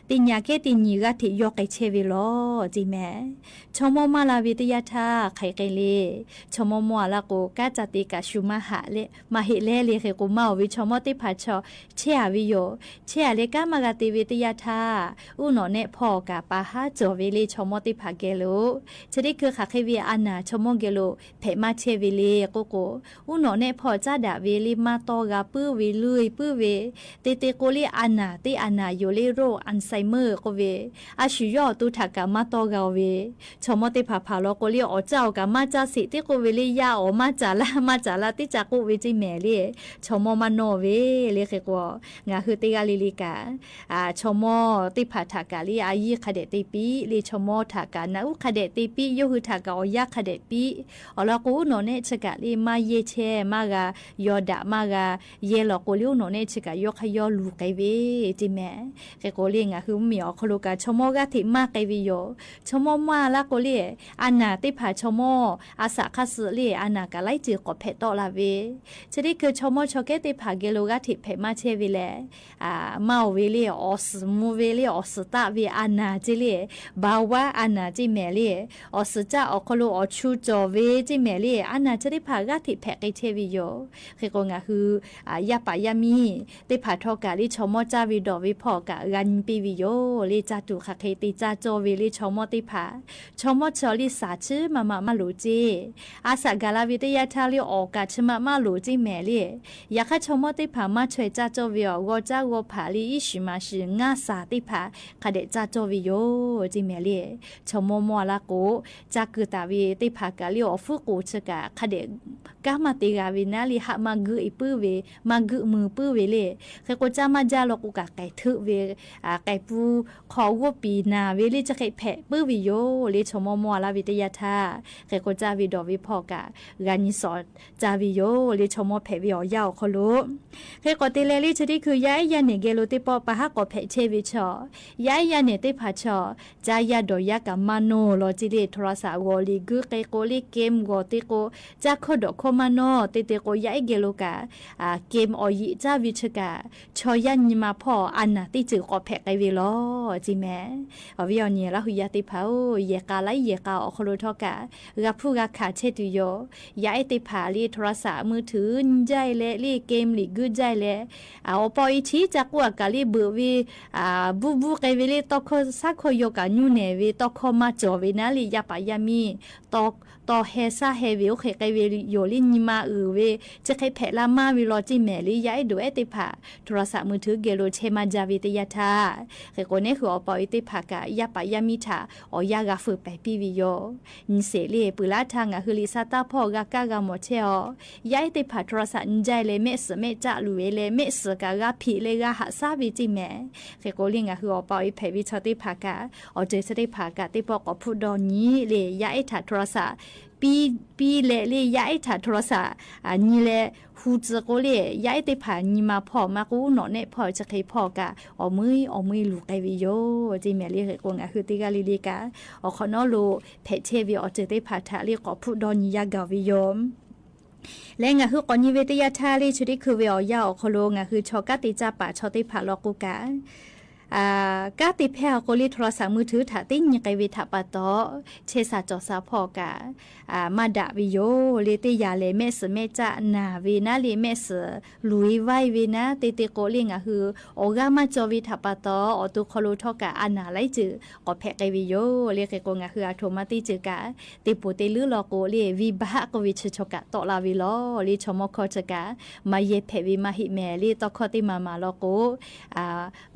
teˇ nyi kehˉ teˇ nyi g'aˇ hteꞈ yawˇ k'ai chehˇ ve law ceˇ mehˍ. Chaw mawˇ maˇ la ve teˇ yanˇ htaˇ hk'aˬ hk'e le, chaw mawˇ mawˇ-a laˇ k'o, kanˉ ca te kaꞈ shu maˇ haꞈ leh maˇ heˆ leh le. Hk'e k'o, maˇ awˬ ve chaw mawˇ teˇ hpaˍ chaw chehˇ-a ve yoˬ. Chehˇ-a leh kanˉ maˇ g'a te ve teˇ yanˇ htaˇ, uˉ nawꞈ nehˆ hpawˇ kaꞈ pa haˉ cawˬ ve le chaw mawˇ teˇ hpaˍ geh lo. Chi teˇ hkui hk'aˬ hk'e ve a naˍ chaw mawˇ geh lo hpehꞈ maˇ chehˇ ve le k'oˆ k'o, uˉ nawꞈ nehˆ hpawˇ caˉ daꞈ ve le maˇ tawˇ g'a puiˉ ve, luˇ puiˉ ve, te te k'o le a naˍ teˇ a naˍ yoˬ le โรค Alzheimer k'oˆ ve, a shu yawˇ awˬ to htaꞈ kaꞈ maˇ tawˇ g'a-oˬ ve, chaw mawˇ teˇ hpaˍ hpaˍ law k'o le awˬ caˇ awˬ kaꞈ maˇ caˇ sheˍ teˇ k'oˆ ve le, yaˇ awˬ maˇ caˍ laˇ maˇ caˍ laˇ teˇ caˇ k'oˆ ve ceˇ mehˍ le, chaw mawˇ maˇ nawˇ ve le. Hk'e k'o, ngaˬ hui teˇ g'aˇ le le kaꞈ, chaw mawˇ teˇ hpaˍ htaꞈ kaꞈ le a yiˇ hk'a dehꞈ te piˇ le, chaw mawˇ htaꞈ kaꞈ naꞈ uˉ hk'a dehꞈ te piˇ, yawˇ hui htaꞈ kaꞈ awˬ yanˇ hk'a dehꞈ piˇ. Awˬ lawn k'o, uˉ nawꞈ nehˆ chi kaꞈ le maˇ yehˇ chehˇ maˇ g'a, yaw daꞈ maˇ g'a, yehˇ law k'o le uˉ nawꞈ nehˆ chi kaꞈ yawˇ hk'aˇ yawˇ luˬ k'ai ve ceˇ mehˍ. Hk'e k'o le ngaˬ hui mvuhˇmiˬ awˬ hk'aw lo kaꞈ chaw mawˇ g'aˇ hteꞈ maˇ k'ai ve yoˬ. Chaw mawˇ maˇ laˇ k'o le, a naˍ teˇ hpaˍ chaw mawˇ a shaꞈ hk'aˇ suh le a naˍ kaꞈ laiˉ ceuˬ k'awꞈ hpehꞈ tawˆ la ve, chi teˇ hkui chaw mawˇ chaw kehˉ teˇ hpaˍ geh lo g'aˇ hteꞈ hpehꞈ maˇ chehˇ ve lehˬ, maˇ oˬ ve le awˬ suhˍ mvuh ve le awˬ suhˍ taˆ ve a naˍ ceˇ le, baˬ vaˇ a naˍ ceˇ mehˍ le, awˬ suhˍ caˆ awˬ hk'aw lo awˬ chu cawˬ ve ceˇ mehˍ le, a naˍ chi teˇ hpaˍ g'aˇ hteꞈ hpehꞈ k'ai chehˇ ve yoˬ. Hk'e k'o ngaˬ hui yaˇ paˍ yaˇ miˇ teˇ hpaˍ htawˇ kaꞈ le chaw mawˇ caˇ ve dawˬ ve hpawˇ kaꞈ g'a nyi piˇ ve yoˬ le. Caˇ tuˬ hk'aˬ hk'e te caˇ cawˇ ve le chaw mawˇ teˇ hpaˍ, chaw mawˇ chaw le shaˍ chiˉ maˇ maˇ maˇ loˍ ceˇ. A shaꞈ gaˬ la ve teˇ yanˇ htaˇ le awˍ kaꞈ chi maˇ maˇ loˍ ceˇ mehˍ le. Yaꞈ hk'aˇ chaw mawˇ teˇ hpaˍ maˇ chaweh caˇ cawˇ ve awˬ g'aw caˉ g'aw hpaˍ le iˉ shiˍ maˍ shiˍ ngaˇ shaˍ teˇ hpaˍ hk'a dehꞈ caˇ cawˇ ve yoˬ ceˇ mehˍ le. Chaw mawˇ mawˇ a laˇ k'o, caˇ keu taˍ ve teˇ hpaˍ kaꞈ le awˬ hpfuhˇ k'oˍ chi kaꞈ hk'a dehꞈ kanˉ maˇ te g'a ve naˉ le haˆ maˇ geuˆ-e puiˉ ve, maˇ geuˆ mui puiˉ ve le. Hk'e k'o caˇ maˇ jaˇ law k'o kaꞈ k'ehˬ hteuˆ ve, k'ehˬ pu hk'aw g'oˇ piˍ naˬ ve le chi hk'e hpehꞈ puiˉ ve yoˬ le. Chaw mawˇ mawˇ a laˇ ve teˇ yanˇ htaˇ hk'e k'o caˇ ve dawˬ ve hpawˇ kaꞈ g'a nyi shawˍ caˇ ve yoˬ le. Chaw mawˇ hpehꞈ ve awˬ yanˇ awˬ hk'aw lo hk'e k'awꞈ te leh le chi teˇ hkui yaˇ ehˉ yaˇ nehˬ geh lo teˇ pawˆ pa haˉ k'awꞈ hpehꞈ chehˇ ve chaw, yaˇ ehˉ yaˇ nehˬ teˇ hpaˍ chaw, caˇ yaˇ dawˬ yaˇ kaꞈ maˇ nawˇ law ceˇ le. โทรศัพท์ g'awˬ liꞈ guiˇ k'ai k'o le game g'awˬ te k'o, caˇ hkawˇ dawꞈ hkawˇ maˇ nawˇ te te k'o yaˇ ehˉ geh lo kaꞈ game awˬ yeꞈ caˇ ve chi kaꞈ chaw yaˇ nyi ma hpawˇ a naˍ teˇ ceuˬ k'awꞈ hpehꞈ k'ai ve law ceˇ mehˍ. Awˬ viˉ awˬ nyi laˇ hui yaˇ teˇ hpaˍ-oˬ, yehˬ k'a laiˉ yehˬ k'a awˬ hk'aw lo htawˇ kaꞈ g'a hpuˇ g'a hkanˍ chehˇ tuˬ yoˬ. Yaˇ ehˉ teˇ hpaˍ le โทรศัพท์ มือถือ nyi jaˇ-e leh le game liꞈ guiˇ jaˇ-e leh, awˬ pa awˬ e chi caˇ k'oˆ a kaꞈ le beuꞈ ve, buˇ buˇ k'ai ve le tawˇ hkawˇ shaˉ hkawˇ yaw kaꞈ nyuˇ nehˬ ve tawˇ hkawˇ maˇ cawˬ ve naˉ le yaˇ paˍ yaˇ miˇ tawˇ hkawˇ heh shaˉ heh ve oˇ hk'e k'ai ve yoˬ le. Nyi ma uiˍ ve chi hk'e hpehꞈ la maˇ ve law ceˇ mehˍ le. Yaˇ ehˉ dawˬ ehˉ teˇ hpaˍ โทรศัพท์ มือถือ geh lo chehˇ maˇ jaˇ ve teˇ yanˇ htaˇ hk'e k'o nehˉ hui awˬ pa awˬ e teˇ hpaˍ kaꞈ yaˇ paˍ yaˇ miˇ htaꞈ awˬ yanˇ g'a feu pehˍ piˇ ve yoˬ. Nyi sheˍ le peuˬ laˇ htaˇ ngaˬ hui liꞈ sha taˇ hpawˇ g'a kaˇ g'a mawˬ chehˇ-aw. Yaˇ ehˉ teˇ hpaˍ โทรศัพท์ nyi jaˇ-e leh mehˆ suhˍ mehˆ caˆ luˬ-e leh mehˆ suhˍ kaꞈ g'a hpeꞈ leh g'a haꞈ shaˉ ve ceˇ mehˍ. Hk'e k'o le ngaˬ hui awˬ pa awˬ e hpehꞈ ve chaw teˇ hpaˍ kaꞈ awˬ ceuˬ chi teˇ hpaˍ kaꞈ teˇ pawˆ k'awꞈ hpuˇ dawˇ nyi le. Yaˇ ehˉ htaꞈ โทรศัพท์ piˇ leh le yaˇ ehˉ htaꞈ โทรศัพท์ nyi leh hu tcuh k'o le yaˇ ehˉ teˇ hpaˍ nyi ma hpawˇ maˇ k'oˆ nawꞈ nehˆ hpawˇ chi hk'e hpawˇ kaꞈ awˬ meuˇ awˬ meuˇ luˬ k'ai ve yoˬ ceˇ mehˍ le. Hk'e k'o ngaˬ hui teˇ g'aˇ le le kaꞈ awˬ hk'awꞈ nawˉ lo hpehꞈ chehˇ ve awˬ ceuˬ teˇ hpaˍ htaꞈ le k'awꞈ hpuˇ dawˇ nyi yaˇ gaˬ ve yoˬ. Leh ngaˬ hui k'awꞈ nyi ve teˇ yanˇ htaˇ le chi teˇ hkui ve awˬ yanˇ awˬ hk'aw lo ngaˬ hui chaw kanˉ te caˇ paˍ chaw teˇ hpaˍ law k'o kaꞈ, kanˉ te hpehˇ-a k'o le โทรศัพท์ มือถือ htaꞈ teˇ nyi k'ai ve htaꞈ pa taw chehˇ sha cawˬ sha hpawˇ kaꞈ maˇ daꞈ ve yoˬ le. Teˇ yanˇ lehˬ mehˆ suhˍ mehˆ caˆ naˬ ve naˉ le mehˆ suhˍ luˬ-e vaˇ-e ve naˉ te te k'o le ngaˬ hui awˬ g'aˇ maˇ cawˬ ve htaꞈ pa taw awˬ to hk'aw lo htawˇ kaꞈ a naˍ laiˉ ceuˬ k'awꞈ hpehꞈ k'ai ve yoˬ le. Hk'e k'o ngaˬ hui a htoꞈ ma teˇ ceuˬ kaꞈ teˇ poˬ teˇ leuˉ law k'o le venˇbaˆ k'oˆ ve chi chaw kaꞈ tawˆ la ve law le. Chaw mawˇ hkawˇ chi kaꞈ maˇ yehˇ hpehꞈ ve maˇ heˆ mehˍ le. Tawˇ hkawˇ teˇ maˍ maˍ law k'o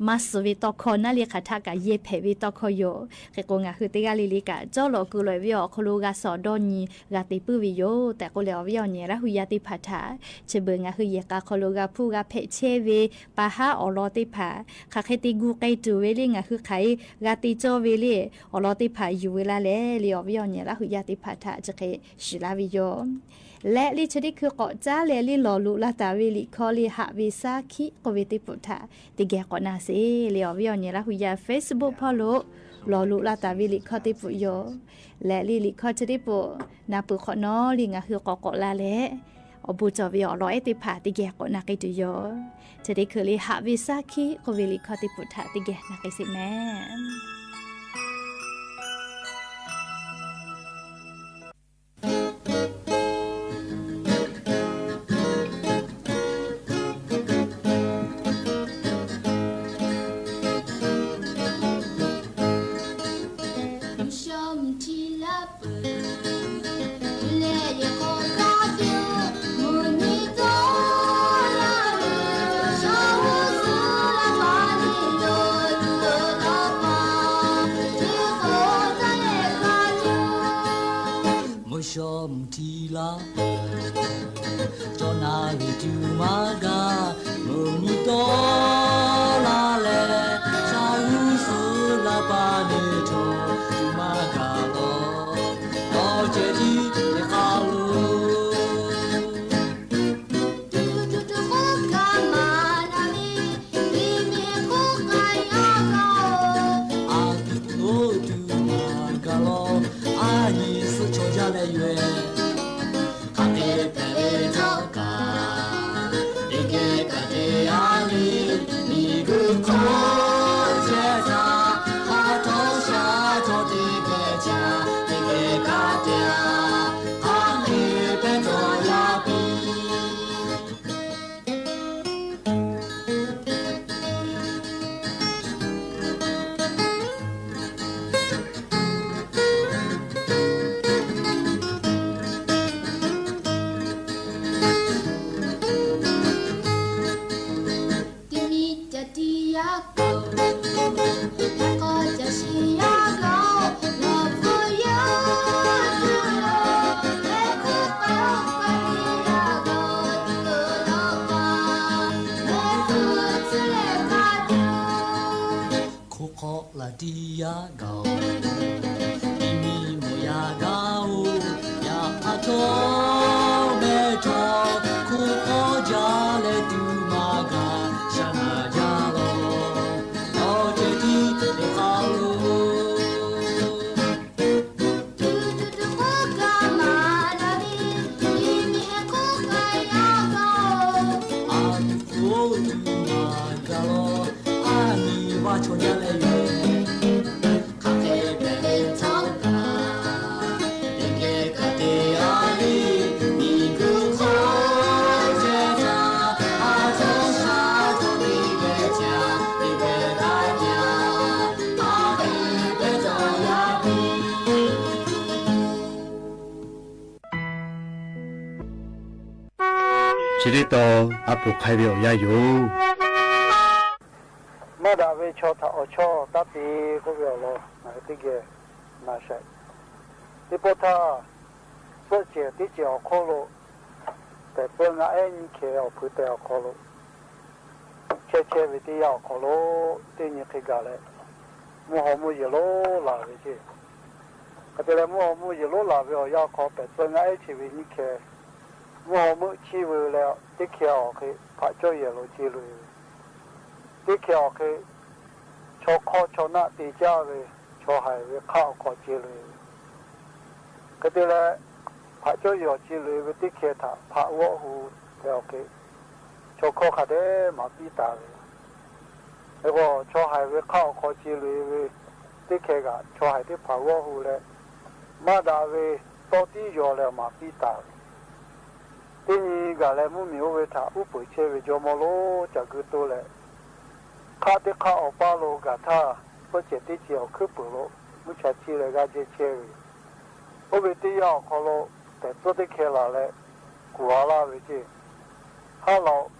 maˇ suh ve tawˇ hkawˇ naˉ le hk'aˬ htaˆ kaꞈ yehˇ hpehꞈ ve tawˇ hkawˇ yoˬ. Hk'e k'o ngaˬ hui teˇ g'aˇ le le kaꞈ cawˇ lawꞈ keu lawꞈ ve awˬ hk'aw lo g'a shawˍ dawˇ nyi g'a te puiˉ ve yoˬ tehꞈ k'oˆ leh awˬ viˉ awˬ nyi laˇ hui yaˇ teˇ hpaˍ htaꞈ chi beuꞈ ngaˬ hui yehˬ k'a hk'aw lo g'a hpuˇ g'a hpehꞈ chehˇ ve pa haˉ awˬ lawn teˇ hpaˍ hk'aˬ hk'e te gu k'ai tuˬ ve le ngaˬ hui hk'aˬ hk'e g'a te cawˇ ve le awˬ lawn teˇ hpaˍ yuˬ ve laˇ leh le awˬ viˉ awˬ nyi laˇ hui yaˇ teˇ hpaˍ htaꞈ chi hk'e shiˍ laˇ ve yoˬ. Leh le chi teˇ hkui k'awꞈ caˉ leh le lawˬ loꞈ la taˍ ve liꞈ hkawˇ le Haꞈ ve shaˉ hkiˆ k'oˆ ve teˇ poˬ htaꞈ teˇ geh k'awꞈ na sheˍ le awˬ viˉ awˬ nyi laˇ hui yaˇ Facebook hpawˇ lo lawˬ loꞈ la taˍ ve liꞈ hkawˇ teˇ poˬ yoˬ. Leh le liꞈ hkawˇ chi teˇ poˬ na peuˬ hk'awꞈ nawˉ le ngaˬ hui k'awꞈ k'awꞈ la leh awˬ bon cawˬ ve awˬ lawn ehˉ teˇ hpaˍ teˇ geh k'awꞈ na k'ai tuˬ yoˬ. Chi teˇ hkui le Haꞈ ve shaˉ hkiˆ k'oˆ ve liꞈ hkawˇ teˇ poˬ htaꞈ teˇ geh na k'ai sheˍ mehˍ. Tuˬ maˇ gaˬ, mvuhˇ nyi tawˆ la leh, shaˉ g'uˇ suhˍ la pa neˇ chaw tuˬ maˇ gaˬ lawˬ. Awˬ ceh tiˉ teˇ hk'aˇ lo, tuˬ tuˬ tuˬ k'oˆ kaꞈ maˍ la ve, liꞈ mehˍ k'oˆ kaꞈ yaˇ gaˬ-oˬ. A tuˬ oˇ tuˬ maˇ gaˬ lawˬ. A nyi suhˆ chaw jaˇ leh yoˬ-ehˍ. Hk'aˬ hk'e hpehꞈ ve htawˇ kaꞈ, teˇ geh kaꞈ te a le, miˬ guiˬ hk'oˆ chehˇ htaˇ, ha htawˇ sha htawˇ teˇ geh caˇ, teˇ geh kaꞈ te a, hk'aˬ hk'e hpehꞈ tawˆ yaˇ piˇ. Teˇ miˇ ca tiˉ yaˇ kaꞈ, yaꞈ k'aw ca shiˍ yaˇ kaꞈ, nawˬ hpu yaˇ tuˬ lo, mehˆ hkuˇ k'aw k'aw tiˉ yaˇ kaꞈ, tuˬ lo pa, mehˆ hkuˇ tcuh leh kaꞈ tuˬ. Hkoˇ hk'awꞈ laˬ tiˉ yaˇ gaˬ-oˬ, miˬ miˬ mawˬ yaˇ gaˬ-oˬ, yaꞈ hk'aˇ htawˇ mehˆ htawˇ hkoˇ hk'awꞈ jaˇ leh tuˬ maˇ gaˬ, shaˉ naˍ jaˇ lawˬ. Awˬ ceh tiˉ teˇ hk'aˇ lo, tuˬ tuˬ tuˬ k'oˆ kaꞈ maˍ la ve, miˬ miˬ k'oˆ kaꞈ yaˇ gaˬ-oˬ. A tuˬ oˇ tuˬ maˇ gaˬ lawˬ. A nyi vaˇ chaw jaˇ leh yoˬ-ehˍ. Hk'aˬ hk'e hpehꞈ ve htawˇ kaꞈ, teˇ geh kaꞈ te a le, miˬ guiˬ hk'oˆ chehˇ htaˇ, ha htawˇ sha htawˇ teˇ geh caˇ, teˇ geh kaꞈ caˇ, hk'aˬ hk'e hpehꞈ tawˆ yaˇ piˇ. Chi teˇ tawn a poˍ hk'ai ve awˬ yanˇ yoˬ. Maˇ daꞈ ve chaw htaꞈ awˬ chawˇ taˇ te k'oˆ ve awˬ lawn ngaˬ hui teˇ geh na sha. Teˇ pawˆ htaˇ, suhˆ cehˬ teˇ cehˬ awˬ hk'oˆ lo, pehˬ tcuh ngaˆ ehˉ nyiˇ hkeh awˬ hpui tehˬ awˬ hk'aw lo, chehˇ chehˇ ve teˇ yanˇ awˬ hk'aw lo, teˇ nyi hk'e gaˬ leh, mvuhˇ haw mvuhˇ yeˬ lonˉ laˬ ve ceˇ. Hk'e te leh mvuhˇ haw mvuhˇ yeˬ lonˉ laˬ ve awˬ yanˇ hk'aw, pehˬ tcuh ngaˆ ehˉ chi ve nyiˇ hkeh mvuhˇ haw meuˆ chiˇ ve leh, teˇ hkeh awˬ hk'e hpaꞈ cawˇ yehˬ lo ce loꞈ-e ve, teˇ hkeh awˬ hk'e chaw hk'awˇ chaw naˆ te caˇ ve, chaw haiˬ ve hk'aˆ awˬ hk'aw ce loꞈ-e ve. Hk'e te leh, hpaꞈ cawˇ yehˬ awˬ ce loꞈ-e ve teˇ hkeh htaꞈ hpaꞈ g'awˆ hu tehꞈ awˬ hk'e, chaw hkawˇ hk'a dehꞈ maˍ piˇ taˍ ve. Hk'e k'o, chaw haiˬ ve hk'aˆ awˬ hk'aw ce loꞈ-e ve teˇ hkeh kaꞈ, chaw haiˬ teˇ hpaˍ g'awˆ hu leh, maˇ daꞈ ve tawˇ tiˉ yaw leh maˍ piˇ taˍ ve. Teˇ nyi gaˬ leh mvuhˇ miˬ oˇ ve htaꞈ uˉ peunˍ chehˇ ve jawˇ mawˇ lonˉ ca gu to leh, hk'aˆ teˇ hk'aˆ awˬ paˇ lo gaˬ htaˇ, suhˆ cehˬ teˇ cehˬ awˬ hkuiˉ puiˍ lo mvuhˇ cha ciˇ leh g'aˇ jehˇ chehˇ ve yoˬ. Oˇ ve teˇ yanˇ awˬ hk'aw lo, pehˬ tcuhˉ teˇ hkeh laˬ leh kuˬ a laˇ ve ceˇ. Haˉ laˇ-oˆ,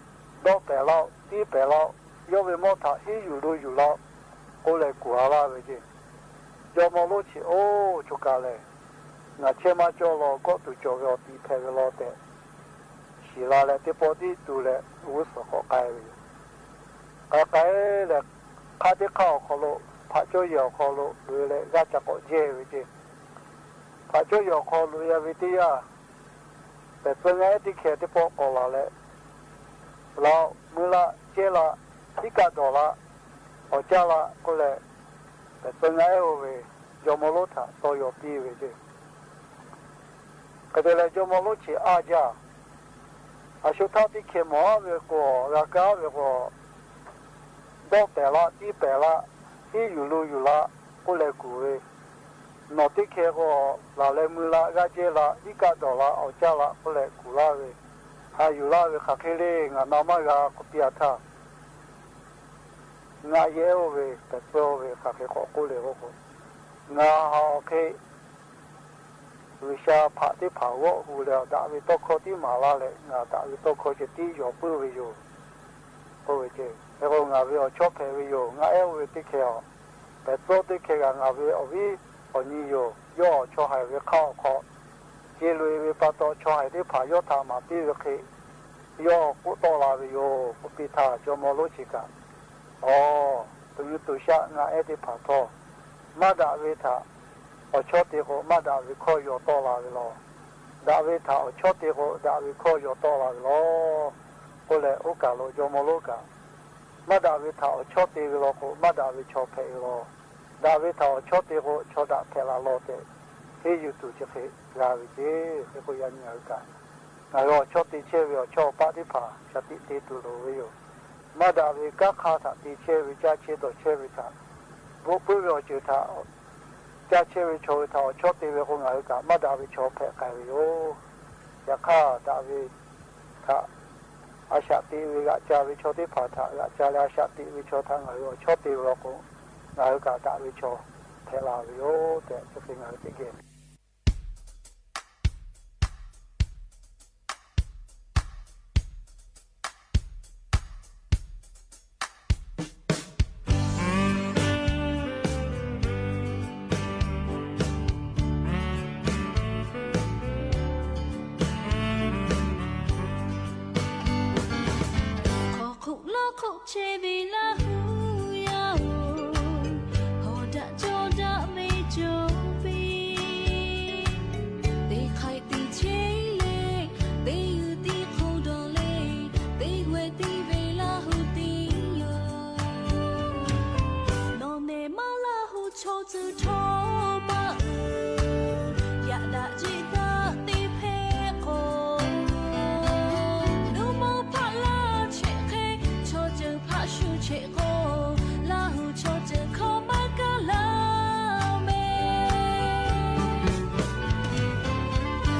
dawˆ pehˍ laˇ-oˆ, tiˉ pehˍ laˇ-oˆ, yawˇ ve mawˇ htaꞈ hiˉ yuˬ lo yuˬ laˇ-oˆ k'oˆ leh kuˬ a laˇ ve ceˇ. Jawˇ mawˇ lonˉ chi oˇ choˬ kaˬ lehˬ, ngaˬ chehˇ maˇ cawˇ law, kawˆ tuˬ cawˬ ve awˬ tiꞈ hpehꞈ ve law tehꞈ shiˍ la leh, teˇ pawˆ tiˉ tu leh g'uˇ suhˍ k'awꞈ k'ai ve yoˬ. K'ai k'ai leh, hk'aˆ teˇ hk'aˆ awˬ hk'aw lo, hpaꞈ cawˇ yehˬ awˬ hk'aw lo loꞈ-e leh g'aˇ ca k'awꞈ jehˇ ve ceˇ. Hpaꞈ cawˇ yehˬ awˬ hk'aw loꞈ-e ve teˇ yanˇ, pehˬ tcuh ngaˆ ehˉ teˇ hkeh teˇ pawˆ k'awꞈ laˬ leh, Laˬ-oꞈ, mui laˇ, jehˇ laˇ, iˉ kaˆ dawˬ laˇ, awˬ caˇ laˇ k'oˆ leh, pehˬ tcuh ngaˆ ehˉ oˇ ve jawˇ mawˇ lonˉ htaꞈ taw yaw piˇ ve ceˇ. Hk'e te leh jawˇ mawˇ lonˉ chi aˇ jaˇ. A shu htaˇ teˇ hkeh mawˬ aˉ ve k'o, g'a kaˇ ve k'o, dawˆ pehˍ laˇ, tiˉ pehˍ laˇ, hiˉ yuˬ lo yuˬ laˇ k'oˆ leh kuˬ ve, nawˬ teˇ hkeh k'o, laˬ leh mui laˇ, g'aˇ jehˇ laˇ, iˉ kaˆ dawˬ laˇ, awˬ caˇ laˇ k'oˆ leh kuˬ laˇ ve, ha yuˬ laˇ ve hk'aˬ hk'e le, ngaˬ na maˇ g'a k'oˆ piˇ-a htaˇ, ngaˬ yehˇ oˇ ve pehˬ tcuhˉ oˇ ve hk'aˬ hk'e k'awꞈ k'oˆ le k'o, ngaˬ ha awˬ hk'e G'uiˬsha hpaꞈ teˇ hpaˍ g'awˆ hu leh, daꞈ ve tawˇ hkawˇ tiˉ maˍ laˇ leh, ngaˬ daꞈ ve tawˇ hkawˇ ceh tiˉ yaw puiˉ ve yoˬ k'oˆ ve ceˇ. Hk'e k'o, ngaˬ ve awˬ chawˇ hpehꞈ ve yoˬ. Ngaˬ ehˉ oˇ ve teˇ hkeh a, pehˬ tcuhˉ teˇ hkeh g'aꞈ ngaˬ ve awˬ viˉ awˬ nyi yoˬ. Yawˇ chaw haiˬ ve hk'aˆ awˬ hk'aw ce loꞈ-e ve pa taw, chaw haiˬ teˇ hpaˍ yawˇ htaꞈ maˍ piˇ ve hk'e, yawˇ k'oˆ tawˆ la ve yoˬ k'oˆ piˇ htaˇ, jawˇmawˇ lonˉ chi kaꞈ, Awˬ, tuˬ yuˬ tuˬ shaˆ ngaˆ ehˉ teˇ hpaˍ htawˇ, maˇ daꞈ ve htaꞈ awˬ chawˇ te k'o, maˇ daꞈ ve hkawˇ yaw tawˆ la ve law. Daꞈ ve htaꞈ awˬ chawˇ te k'o, daꞈ ve hkawˇ yaw tawˆ la ve law k'oˆ leh, oˇ kaˬ lo jawˇmawˇ lonˉ kaꞈ, maˇ daꞈ ve htaꞈ awˬ chawˇ te ve law k'o, maˇ daꞈ ve chaw hpehꞈ ve law. Daꞈ ve htaꞈ awˬ chawˇ te k'o, chaw daꞈ hpehꞈ la law tehꞈ, henˇ yuˬ tuˬ chi hk'e g'a ve ceˇ. Hk'e k'o, yaꞈ nyi ngaˬ hui kaꞈ, ngaˬ hui awˬ chawˇ te chehˇ ve awˬ chawˇ awˬ paˆ teˇ hpaˍ shaˍ tiꞈ te tuˬ loˍ ve yoˬ. Maˇ daꞈ ve kanˉ hk'aˇ htaꞈ te chehˇ ve, caˇ chehˇ dawˬ chehˇ ve htaꞈ, bvuhꞈ puiˉ ve awˬ ceuˬ htaꞈ caˇ chehˇ ve chaw ve htaꞈ awˬ chawˇ te ve k'o, ngaˬ hui kaꞈ maˇ daꞈ ve chaw hpehꞈ k'ai ve yoˬ. Yaꞈ hk'aˇ, daꞈ ve htaꞈ a shaꞈ teꞈ ve g'aꞈ ca ve chaw teˇ hpaˍ htaꞈ g'aꞈ ca leh, a shaꞈ teꞈ ve chaw htaꞈ ngaˬ hui awˬ chawˇ te ve law k'o, ngaˬ hui kaꞈ daꞈ ve chaw hpehꞈ la ve yoˬ tehꞈ, chi hk'e ngaˬ hui teˇ geh Hk'aw hk'oˆ laˇ hk'oˆ chehˇ ve Laˇ huˍ yaˇ-oˬ, hawˬ daꞈ cawˇ daꞈ ve cawˬ piˇ. Teˇ hk'aiꞈ tiꞈ chehˇ leh, teˇ yuˬ tiꞈ hk'oˆ dawˬ leh, teˇ g'aˇ tiˉ ve Laˇ huˍ tiˉ yoˬ. Nawˬ nehˬ maˇ Laˇ huˍ chaw ceuˬ htawˇ paˆ uiˍ, yaꞈ daꞈ jeꞈ daꞈ te hpehꞈ k'o, nuˇ mawˇ hpaˆ laˇ chehꞈ hk'e, chaw ceuˬ hpaˆ shu chehꞈ k'o, Laˇ huˍ chaw ceuˬ hkawˇ maˇ kaˇ laˇ mehˍ.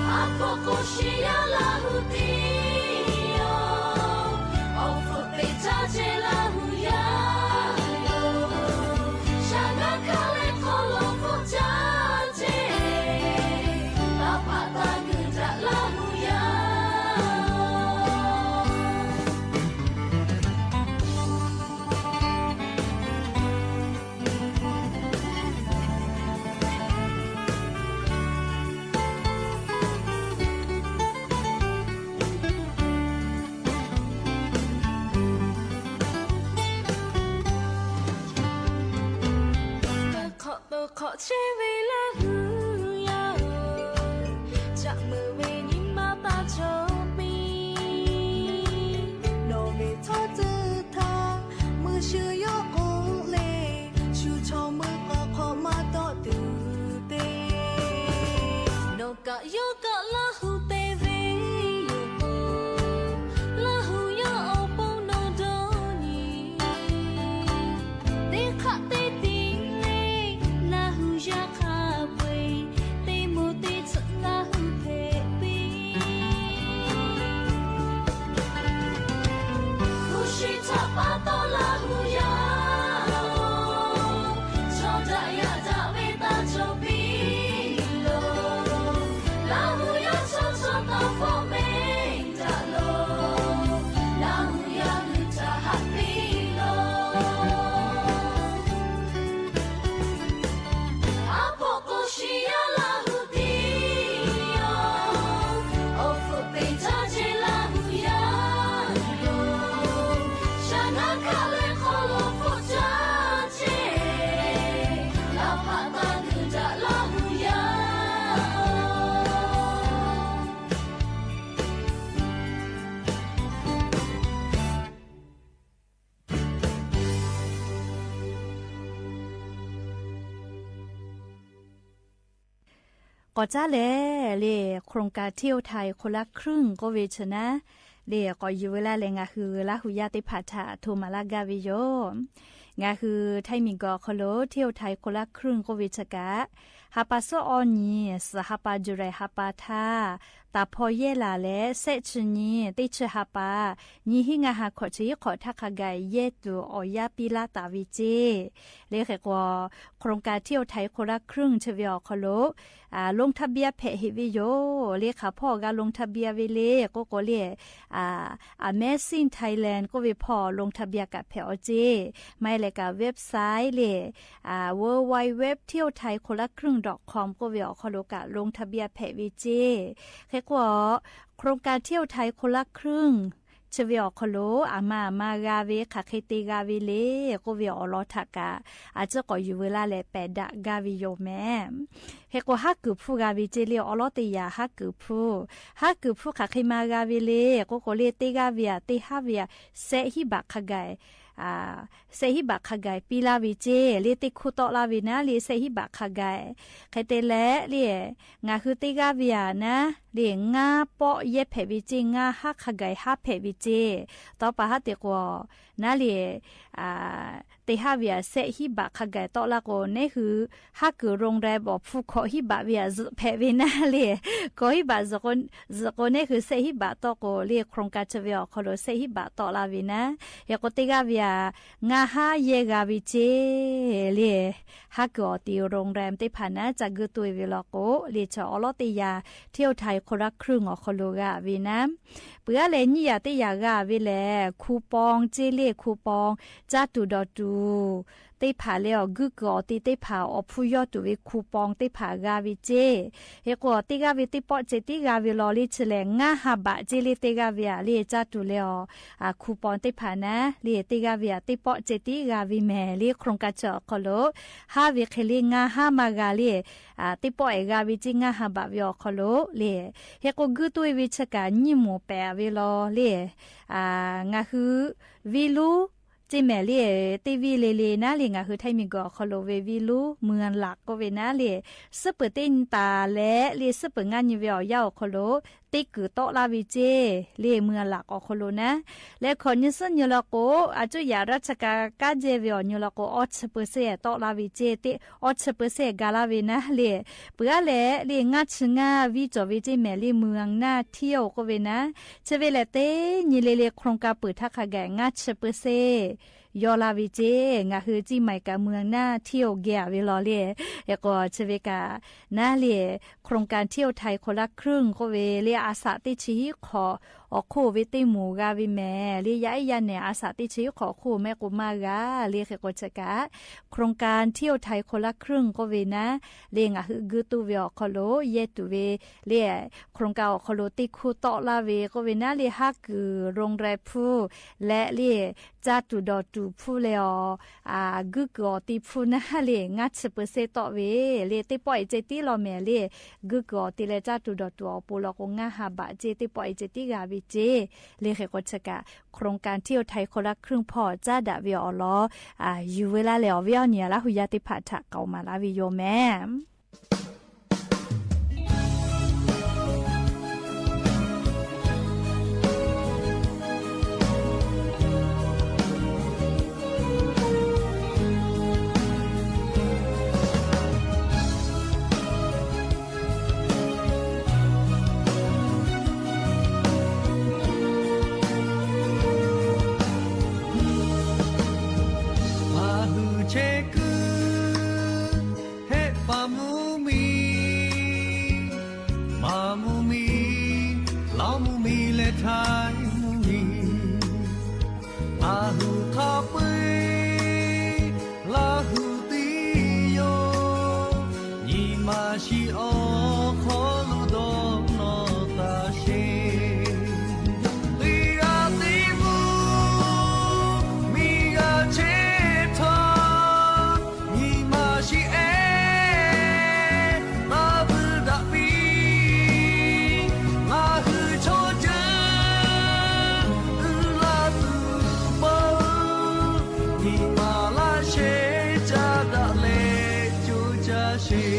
A hpoˆ k'o shiˍ yaˇ Laˇ huˍ tiˉ yoˬ. Awˬ hpfuhˆ teꞈ caˇ chehˇ Laˇ huˍ yaˇ yoˬ. Shaˍ naˉ hkaˇ leh hk'aw lo hpfuhˆ caˇ chehˇ, taˇ hpaꞈ taˇ g'uiˬ daꞈ Laˇ huˍ yaˇ. Hk'awꞈ to hk'awꞈ chehˇ ve Laˇ huˍ yaˇ-oˬ, caꞈ meuˍ ve nyi ma taˇ cawˬ piˇ. Nawˬ ve htawˇ tcuh htaˇ mui shu yawˇ k'o le, shu chaw mui k'awꞈ hk'awꞈ maˇ tawˆ tuˬ te. Nawˬ kaꞈ yawˇ kaꞈ Laˇ huˍ te ve yoˬ k'o, Laˇ huˍ yaˇ awˬ pon nawˬ dawˇ nyi. Teˇ hk'aˆ teˇ tiꞈ le, Laˇ huˍ yaˇ hk'a peu-eˬ, teˇ moˍ teˇ tsuhꞈ Laˇ huˍ hpehꞈ piˇ. Hpu shi htaꞈ pa taw Laˇ huˍ yaˇ-oˬ, chaw daꞈ yaꞈ daꞈ ve taˇ cawˬ piˇ loˬ. Laˇ huˍ yaˇ chaw chaw taw hpawˇ mehˍ daꞈ loˬ. Laˇ huˍ yaˇ g'uiˬ htaꞈ haꞈ piˇ loˬ. A hpoˆ k'o shiˍ yaˇ Laˇ huˍ tiˉ yoˬ. Awˬ hpfuhˆ teꞈ caˇ chehˇ Laˇ huˍ yaˇ yoˬ. Shaˍ naˉ hkaˇ leh hk'aw lo hpfuhˆ caˇ chehˇ, taˇ hpaꞈ taˇ g'uiˬ daꞈ Laˇ huˍ yaˇ. K'awꞈ caˉ lehˬ le, โครงการเที่ยวไทยคนละครึ่ง k'oˆ ve chi naˉ le, k'awꞈ yuˬ ve laˇ leh ngaˬ hui Laˇ huˍ yaˇ teˇ hpaˍ htaꞈ hto maˍ laˇ gaˇ ve yoˬ. Ngaˬ hui Htaiˇ miˬguiˬ awˬ hk'aw lo เที่ยวไทยคนละครึ่ง k'oˆ ve chi kaꞈ, ha pa suhˉ awˇ nyi, suhˍ ha pa July ha pa htaˇ, taˍ hpaw yehˇ laˬ leh shehˆ chi nyi teˇ chi ha pa, nyi hiˉ ngaˇ ha hkawꞈ chi hiˉ hk'awꞈ htaˇ hk'a gaˬ yehˇ tuˬ awˬ yanˇ piˇ laˇ taˍ ve ceˇ. Le hk'e k'o, โครงการเที่ยวไทยคนละครึ่ง chi ve awˬ hk'aw lo ลงทะเบียน hpehꞈ heꞈ ve yoˬ. Le hk'aˬ hpawˇ g'a ลงทะเบียน ve le k'oˆ k'o le, Amazing Thailand k'oˆ ve hpawˇ ลงทะเบียน kaꞈ hpehꞈ awˬ ceˇ. Maˇ heˆ leh kaꞈ website le, เว็บไซต์ เที่ยวไทยคนละครึ่ง ดอทคอม k'oˆ ve awˬ hk'aw lo kaꞈ ลงทะเบียน hpehꞈ ve ceˇ. Hk'e k'o, โครงการเที่ยวไทยคนละครึ่ง chi ve awˬ hk'aw lo aˬ ma aˬ ma g'a ve hk'aˬ hk'e te g'a ve le k'oˆ ve awˬ lawn htaꞈ kaꞈ a ciˉ k'awꞈ yuˬ veu laˇ leh pehˬ daꞈ gaˇ ve yoˬ mehˍ. Hk'e k'o, haˉ kuiˬ hpfuhˇ g'a ve ceˇ le. Awˉ lawˉ teˇ yanˇ haˉ kuiˬ hpfuhˇ, haˉ kuiˬ hpfuhˇ hk'aˬ hk'e ma g'a ve le k'oˆ k'o le, teˇ g'aˇ ve aꞈ teˇ haˉ ve aꞈ sehˆ hiˉ baꞈ hk'a gaˬ, sehˆ hiˉ baꞈ hk'a gaˬ piˇ laˇ ve ceˇ le. Teˇ hkuˇ tawˆ laˇ ve naˉ le, sehˆ hiˉ baꞈ hk'a gaˬ. Hk'e te leh le, ngaˬ hui teˇ g'aˇ ve aꞈ naˉ le, ngaˇ pawˆ yehˇ hpehꞈ ve ceˇ, ngaˇ haˉ hk'a gaˬ haˉ hpehꞈ ve ceˇ. Tawˇ pa haˉ te k'o naˉ le, teˇ haˉ ve aꞈ sehˆ hiˉ baꞈ hk'a gaˬ tawˆ laˇ k'o, neˉ hui haˉ kuiˬ โรงแรม awˬ hpfuhˇ hkawꞈ hiˉ baꞈ ve aꞈ zuhꞈ hpehꞈ ve naˉ le. Hkawꞈ hiˉ baꞈ zuhꞈ k'o, neˉ hui sehˆ hiˉ baꞈ tawˆ k'o le, โครงการ chi ve awˬ hk'aw lo sehˆ hiˉ baꞈ tawˆ laˇ ve naˉ. Hk'e k'o, teˇ g'aˇ ve aꞈ ngaˇ haˉ yehˇ g'a ve ceˇ le. Haˉ kuiˬ awˬ ti โรงแรม teˇ hpaˍ naˉ ca guˇ tuˬ ve law k'o le, chi awˉ lawˉ teˇ yanˇ เที่ยวไทยคนละครึ่ง awˬ hk'aw lo g'a ve naˉ. Peuˬ aˉ leh nyiˇ yaꞈ teˇ yaꞈ g'a ve lehˬ, คูปอง ceˇ le. คูปอง caˇ tuˬ dawˬ tuˬ teˇ hpaˍ leh awˬ guˇ kuiˬ awˬ ti teˇ hpaˍ awˬ hpfuhˇ yawˇ tuˬ ve คูปอง teˇ hpaˍ g'a ve ceˇ. Hk'e k'o, teˇ g'aˇ ve teˇ pawˆ ceh tiˉ g'a ve law le, chi lehˬ ngaˇ ha baꞈ ceˇ le. Teˇ g'aˇ ve aꞈ le caˇ tuˬ leh awˬ คูปอง teˇ hpaˍ naˉ le, teˇ g'aˇ ve aꞈ teˇ pawˆ ceh tiˉ g'a ve mehˍ le. โครงการ chi awˬ hk'aw lo haˉ ve hk'e le ngaˇ haˉ maˇ g'a le. Teˇ pawˆ ehˍ g'a ve ceˇ, ngaˇ ha baꞈ ve awˬ hk'aw lo le. Hk'e k'o, guˇ tuˬ ve chi kaꞈ nyiˇ moˍ pehꞈ ve law le. Ngaˬ hui viˇ luˉ ceˇ mehˍ le. Teˇ viˇ le le naˉ le, ngaˬ hui htaiˇ miˬguiˬ awˬ hk'aw lo ve viˇ luˉ เมืองหลัก k'oˆ ve naˉ le, suhˉ peuˬ teˇ nyi taˍ leh le, suhˉ peuˬ ngaˇ nyi ve awˬ yanˇ awˬ hk'aw lo teˇ kuiˬ tawˆ laˇ ve ceˇ le. เมืองหลัก awˬ hk'aw lo naˉ leh hkawꞈ nyi suhˉ nyi law k'o, a cuˇ yaꞈ raˇ chi kaꞈ kaˉ jehˇ ve awˬ nyi law k'o, awˇ chi เปอร์เซ็นต์ tawˆ laˇ ve ceˇ. Teˇ awˇ chi เปอร์เซ็นต์ ga laˇ ve naˉ le. Peuˬ aˉ leh le, ngaˇ chi ngaˇ viˇ cawˬ ve ceˇ mehˍ le, เมืองหน้าเที่ยว k'oˆ ve naˉ. Chi ve lehˬ, teˇ nyi le le โครงการ peuˬ htaˇ hk'a gaˬ ngaˇ chi เปอร์เซ็นต์ yaw la ve ceˇ. Ngaˬ hui ciˇ maiˍ kaꞈ เมืองหน้าเที่ยว geh a ve law le. Hk'e k'o, chi ve kaꞈ naˉ le, โครงการ เที่ยวไทยคนละครึ่ง k'oˆ ve le, a shaꞈ teˇ chi hiˉ hk'awꞈ awˬ hk'oˆ ve teˇ moˍ g'a ve mehˍ le. Yaˇ ehˉ yaˇ nehˬ a shaꞈ teˇ chi hiˉ hk'awꞈ awˬ hk'oˆ mehˆ k'o maˇ g'a le. Hk'e k'o, chi kaꞈ โครงการ เที่ยวไทยคนละครึ่ง k'oˆ ve naˉ le, ngaˬ hui guˇ tuˬ ve awˬ hk'aw lo yehˇ tuˬ ve le, โครงการ awˬ hk'aw lo teˇ hkuˇ tawˆ laˇ ve k'oˆ ve naˉ le, haˉ kuiˬ โรงแรม hpfuhˇ leh le, caˇ tuˬ dawˬ tuˬ hpfuhˇ leh awˬ guˇ kuiˬ awˬ ti hpfuhˇ naˉ le, ngaˇ chi เปอร์เซ็นต์ tawˆ ve le. Teˇ pawˆ e ceh tiˉ law mehˍ le, guˇ kuiˬ awˬ ti leh caˇ tuˬ dawˬ tuˬ awˬ pon law k'o, ngaˇ ha baꞈ ceˇ, teˇ pawˆ e ceh tiˉ g'a ve ceˇ le. Hk'e k'o, chi kaꞈ โครงการ เที่ยวไทยคนละครึ่ง hpawˇ caˉ daꞈ ve awˬ lawn yuˬ veu laˇ leh, awˬ viˉ awˬ nyi a Laˇ hu yaˇ teˇ hpaˍ htaꞈ k'aoˍ maˍ laˇ ve yoˬ mehˍ. Ngaˬ hui chehˇ kuiˬ hehˆ paˍ mvuhˇ miˬ, maˍ mvuhˇ miˬ, laˇ mvuhˇ miˬ leh htaiˍ mvuhˇ miˬ, ngaˬ hui hk'a peu-eˬ Laˇ hu tiˉ yoˬ. Nyi ma shiˍ awˬ hk'aw lo dawˇ nawˬ taˇ sheˍ. Teˇ g'aˇ teˇ mvuhˇ miˬ g'a chehˇ htaˇ, nyi ma shiˍ ehˉ taˇ vuiˇ daꞈ piˇ. Ngaˬ hui chaw ceuˬ uiˍ la tuˬ pawˆ, nyi ma laˇ shehˍ caˇ daꞈ leh coˇ caˇ sheˍ.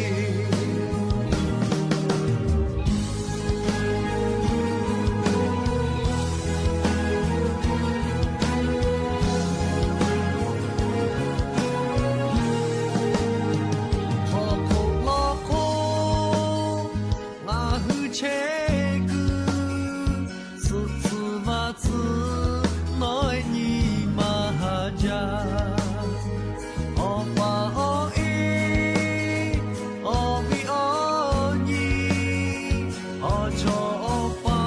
Hk'aw hk'oˆ law hk'oˆ ngaˬ hui chehˇ kuiˬ, suhˆ tcuh vaˇ tcuh nawˉ nyi ma haˍ jaˇ. Awˬ pa awˬ e, awˬ viˉ awˬ nyi, awˬ chawˇ awˬ pa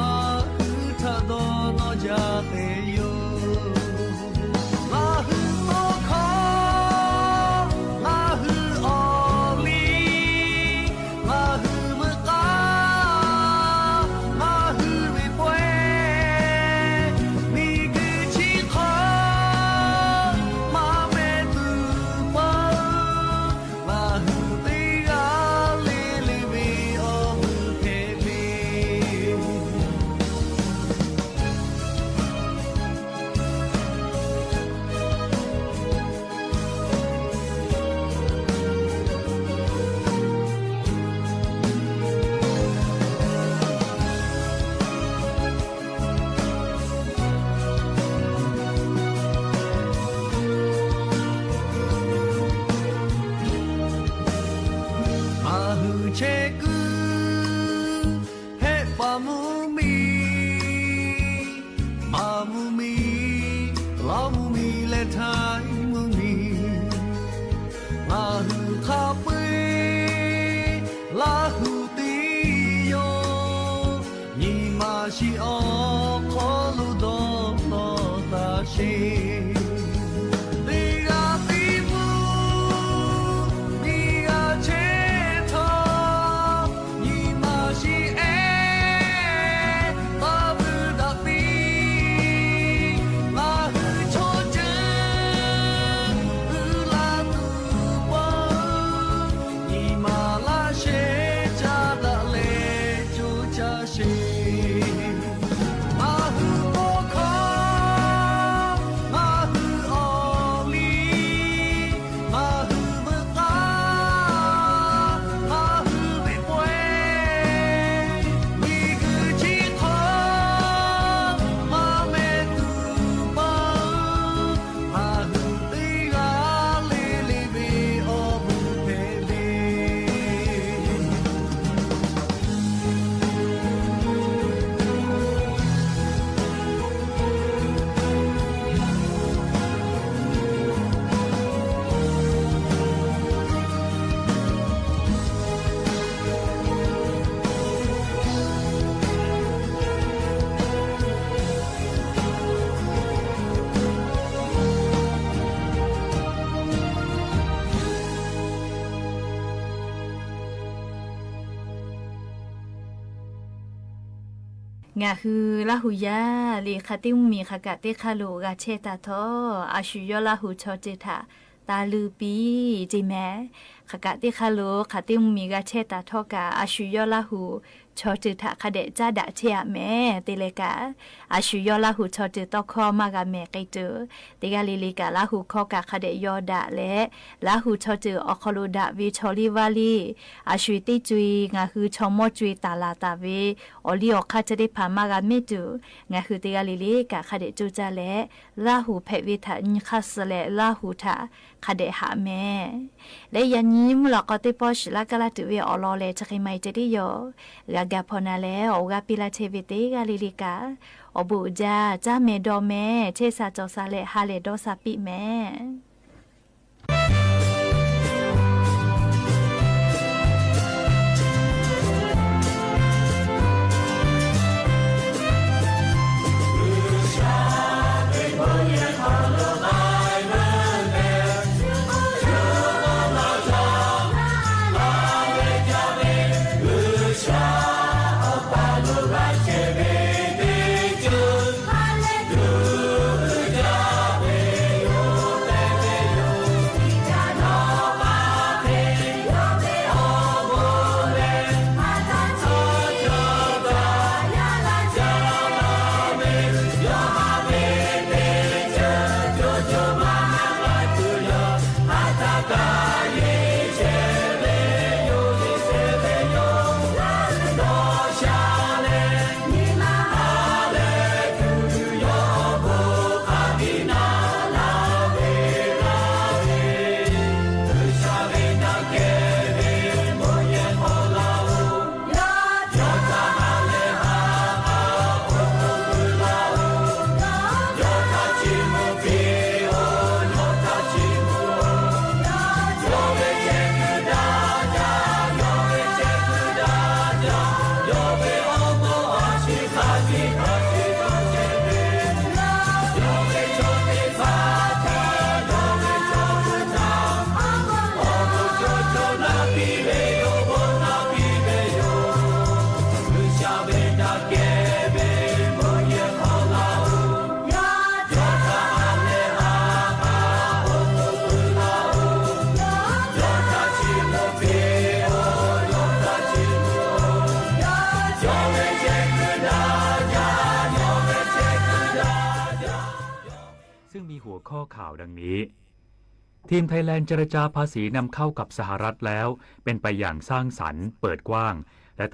hui htaꞈ dawˇ nawˇ jaˇ te yoˬ. Ngaˬ hui tawˇ hkawˇ, ngaˬ hui awˬ liˇ, ngaˬ hui veuꞈ k'aˇ, ngaˬ hui ve pawehˇ, Htaiˇ mvuhˇ miˬ ngaˬ hui hk'a peu-eˬ Laˇ huˍ teˇ yawˇ nyi ma shiˍ awˬ hk'aw lo dawˇ nawˬ taˍ sheˍ. Teˇ g'aˇ teˇ mvuhˇ miˬ g'a chehˇ htawˇ, nyi ma shiˍ ehˉ taˇ vuiˇ daꞈ piˇ. Ngaˬ hui chaw ceuˬ uiˍ la tuˬ pawˆ, nyi ma laˇ shehˍ caˇ daꞈ leh co caˇ sheˍ. Ngaˬ hui hk'aw hkawˇ, ngaˬ hui awˬ liˇ, ngaˬ hui veuꞈ k'aˇ, ngaˬ hui ve pawehˇ, miˬguiˬ chi hk'aw maˇ meh tuˬ pawˆ, ngaˬ hui teˇ g'aˇ le le ve awˬ bon hpehꞈ ve. Ngaˬ hui Laˇ huˍ yaˇ liꞈ hk'a teˇ mvuhˇ miˬ hk'aˬ kaꞈ teˇ hk'aˇ lo g'a chehˇ taˍ htawˇ, a shu yawˇ Laˇ huˍ chaw ceuˬ htaꞈ taˍ luˬ piˇ ceˇ mehˍ. Hk'aˬ kaꞈ teˇ hk'aˇ lo hk'aˬ teˇ mvuhˇ miˬ g'a chehˇ taˍ htawˇ kaꞈ, a shu yawˇ Laˇ huˍ chaw ceuˬ htaꞈ hk'a dehꞈ caˉ daꞈ chehˇ aꞈ mehˍ. Te leh kaꞈ, a shu yawˇ Laˇ huˍ chaw ceuˬ tawˇ hkawˇ maˇ g'a mehˍ k'ai tuˬ, teˇ g'aˇ le le kaꞈ Laˇ huˍ hkawˇ kaꞈ hk'a dehꞈ yaw daꞈ leh, Laˇ huˍ chaw ceuˬ awˬ hk'aw lo daꞈ ve chaw liˇ vaˇ liˇ, a shu teˇ co-e ngaˬ hui chaw mawˇ co-e taˍ laˬ taˍ ve awˬ liˇ awˬ hk'aˇ chi teˇ hpaˍ maˇ g'a mehˇ tuˬ, ngaˬ hui teˇ g'aˇ le le kaꞈ hk'a dehꞈ co caˇ leh, Laˇ huˍ hpehꞈ ve htaꞈ nyi hk'aˇ suh leh Laˇ huˍ htaꞈ hk'a dehꞈ haꞈ mehˍ. Leh yaꞈ nyi mvuhˇ lawꞈ k'aw teˇ pawˆ shiˍ laˇ kaˇ laˇ tuˬ ve awˬ lawn lehˬ, chi hk'e maˇ heˆ ceh tiˉ yoˬ. G'a gaˬ hpawnˬ na leh awˬ g'aˇ piˇ laˇ chehˇ ve teˇ g'aˇ le le kaꞈ, awˬ bon uiˍ jaˇ, caˇ mehˍ dawˬ mehˍ, chehˇ sha cawˬ sha leh ha lehˬ dawˇ sha piˇ mehˍ.ซึ่งมีหัวข้อข่าวดังนี้ ทีมไทยแลนด์เจรจาภาษีนำเข้ากับสหรัฐแล้ว เป็นไปอย่างสร้างสรรค์ เปิดกว้าง และ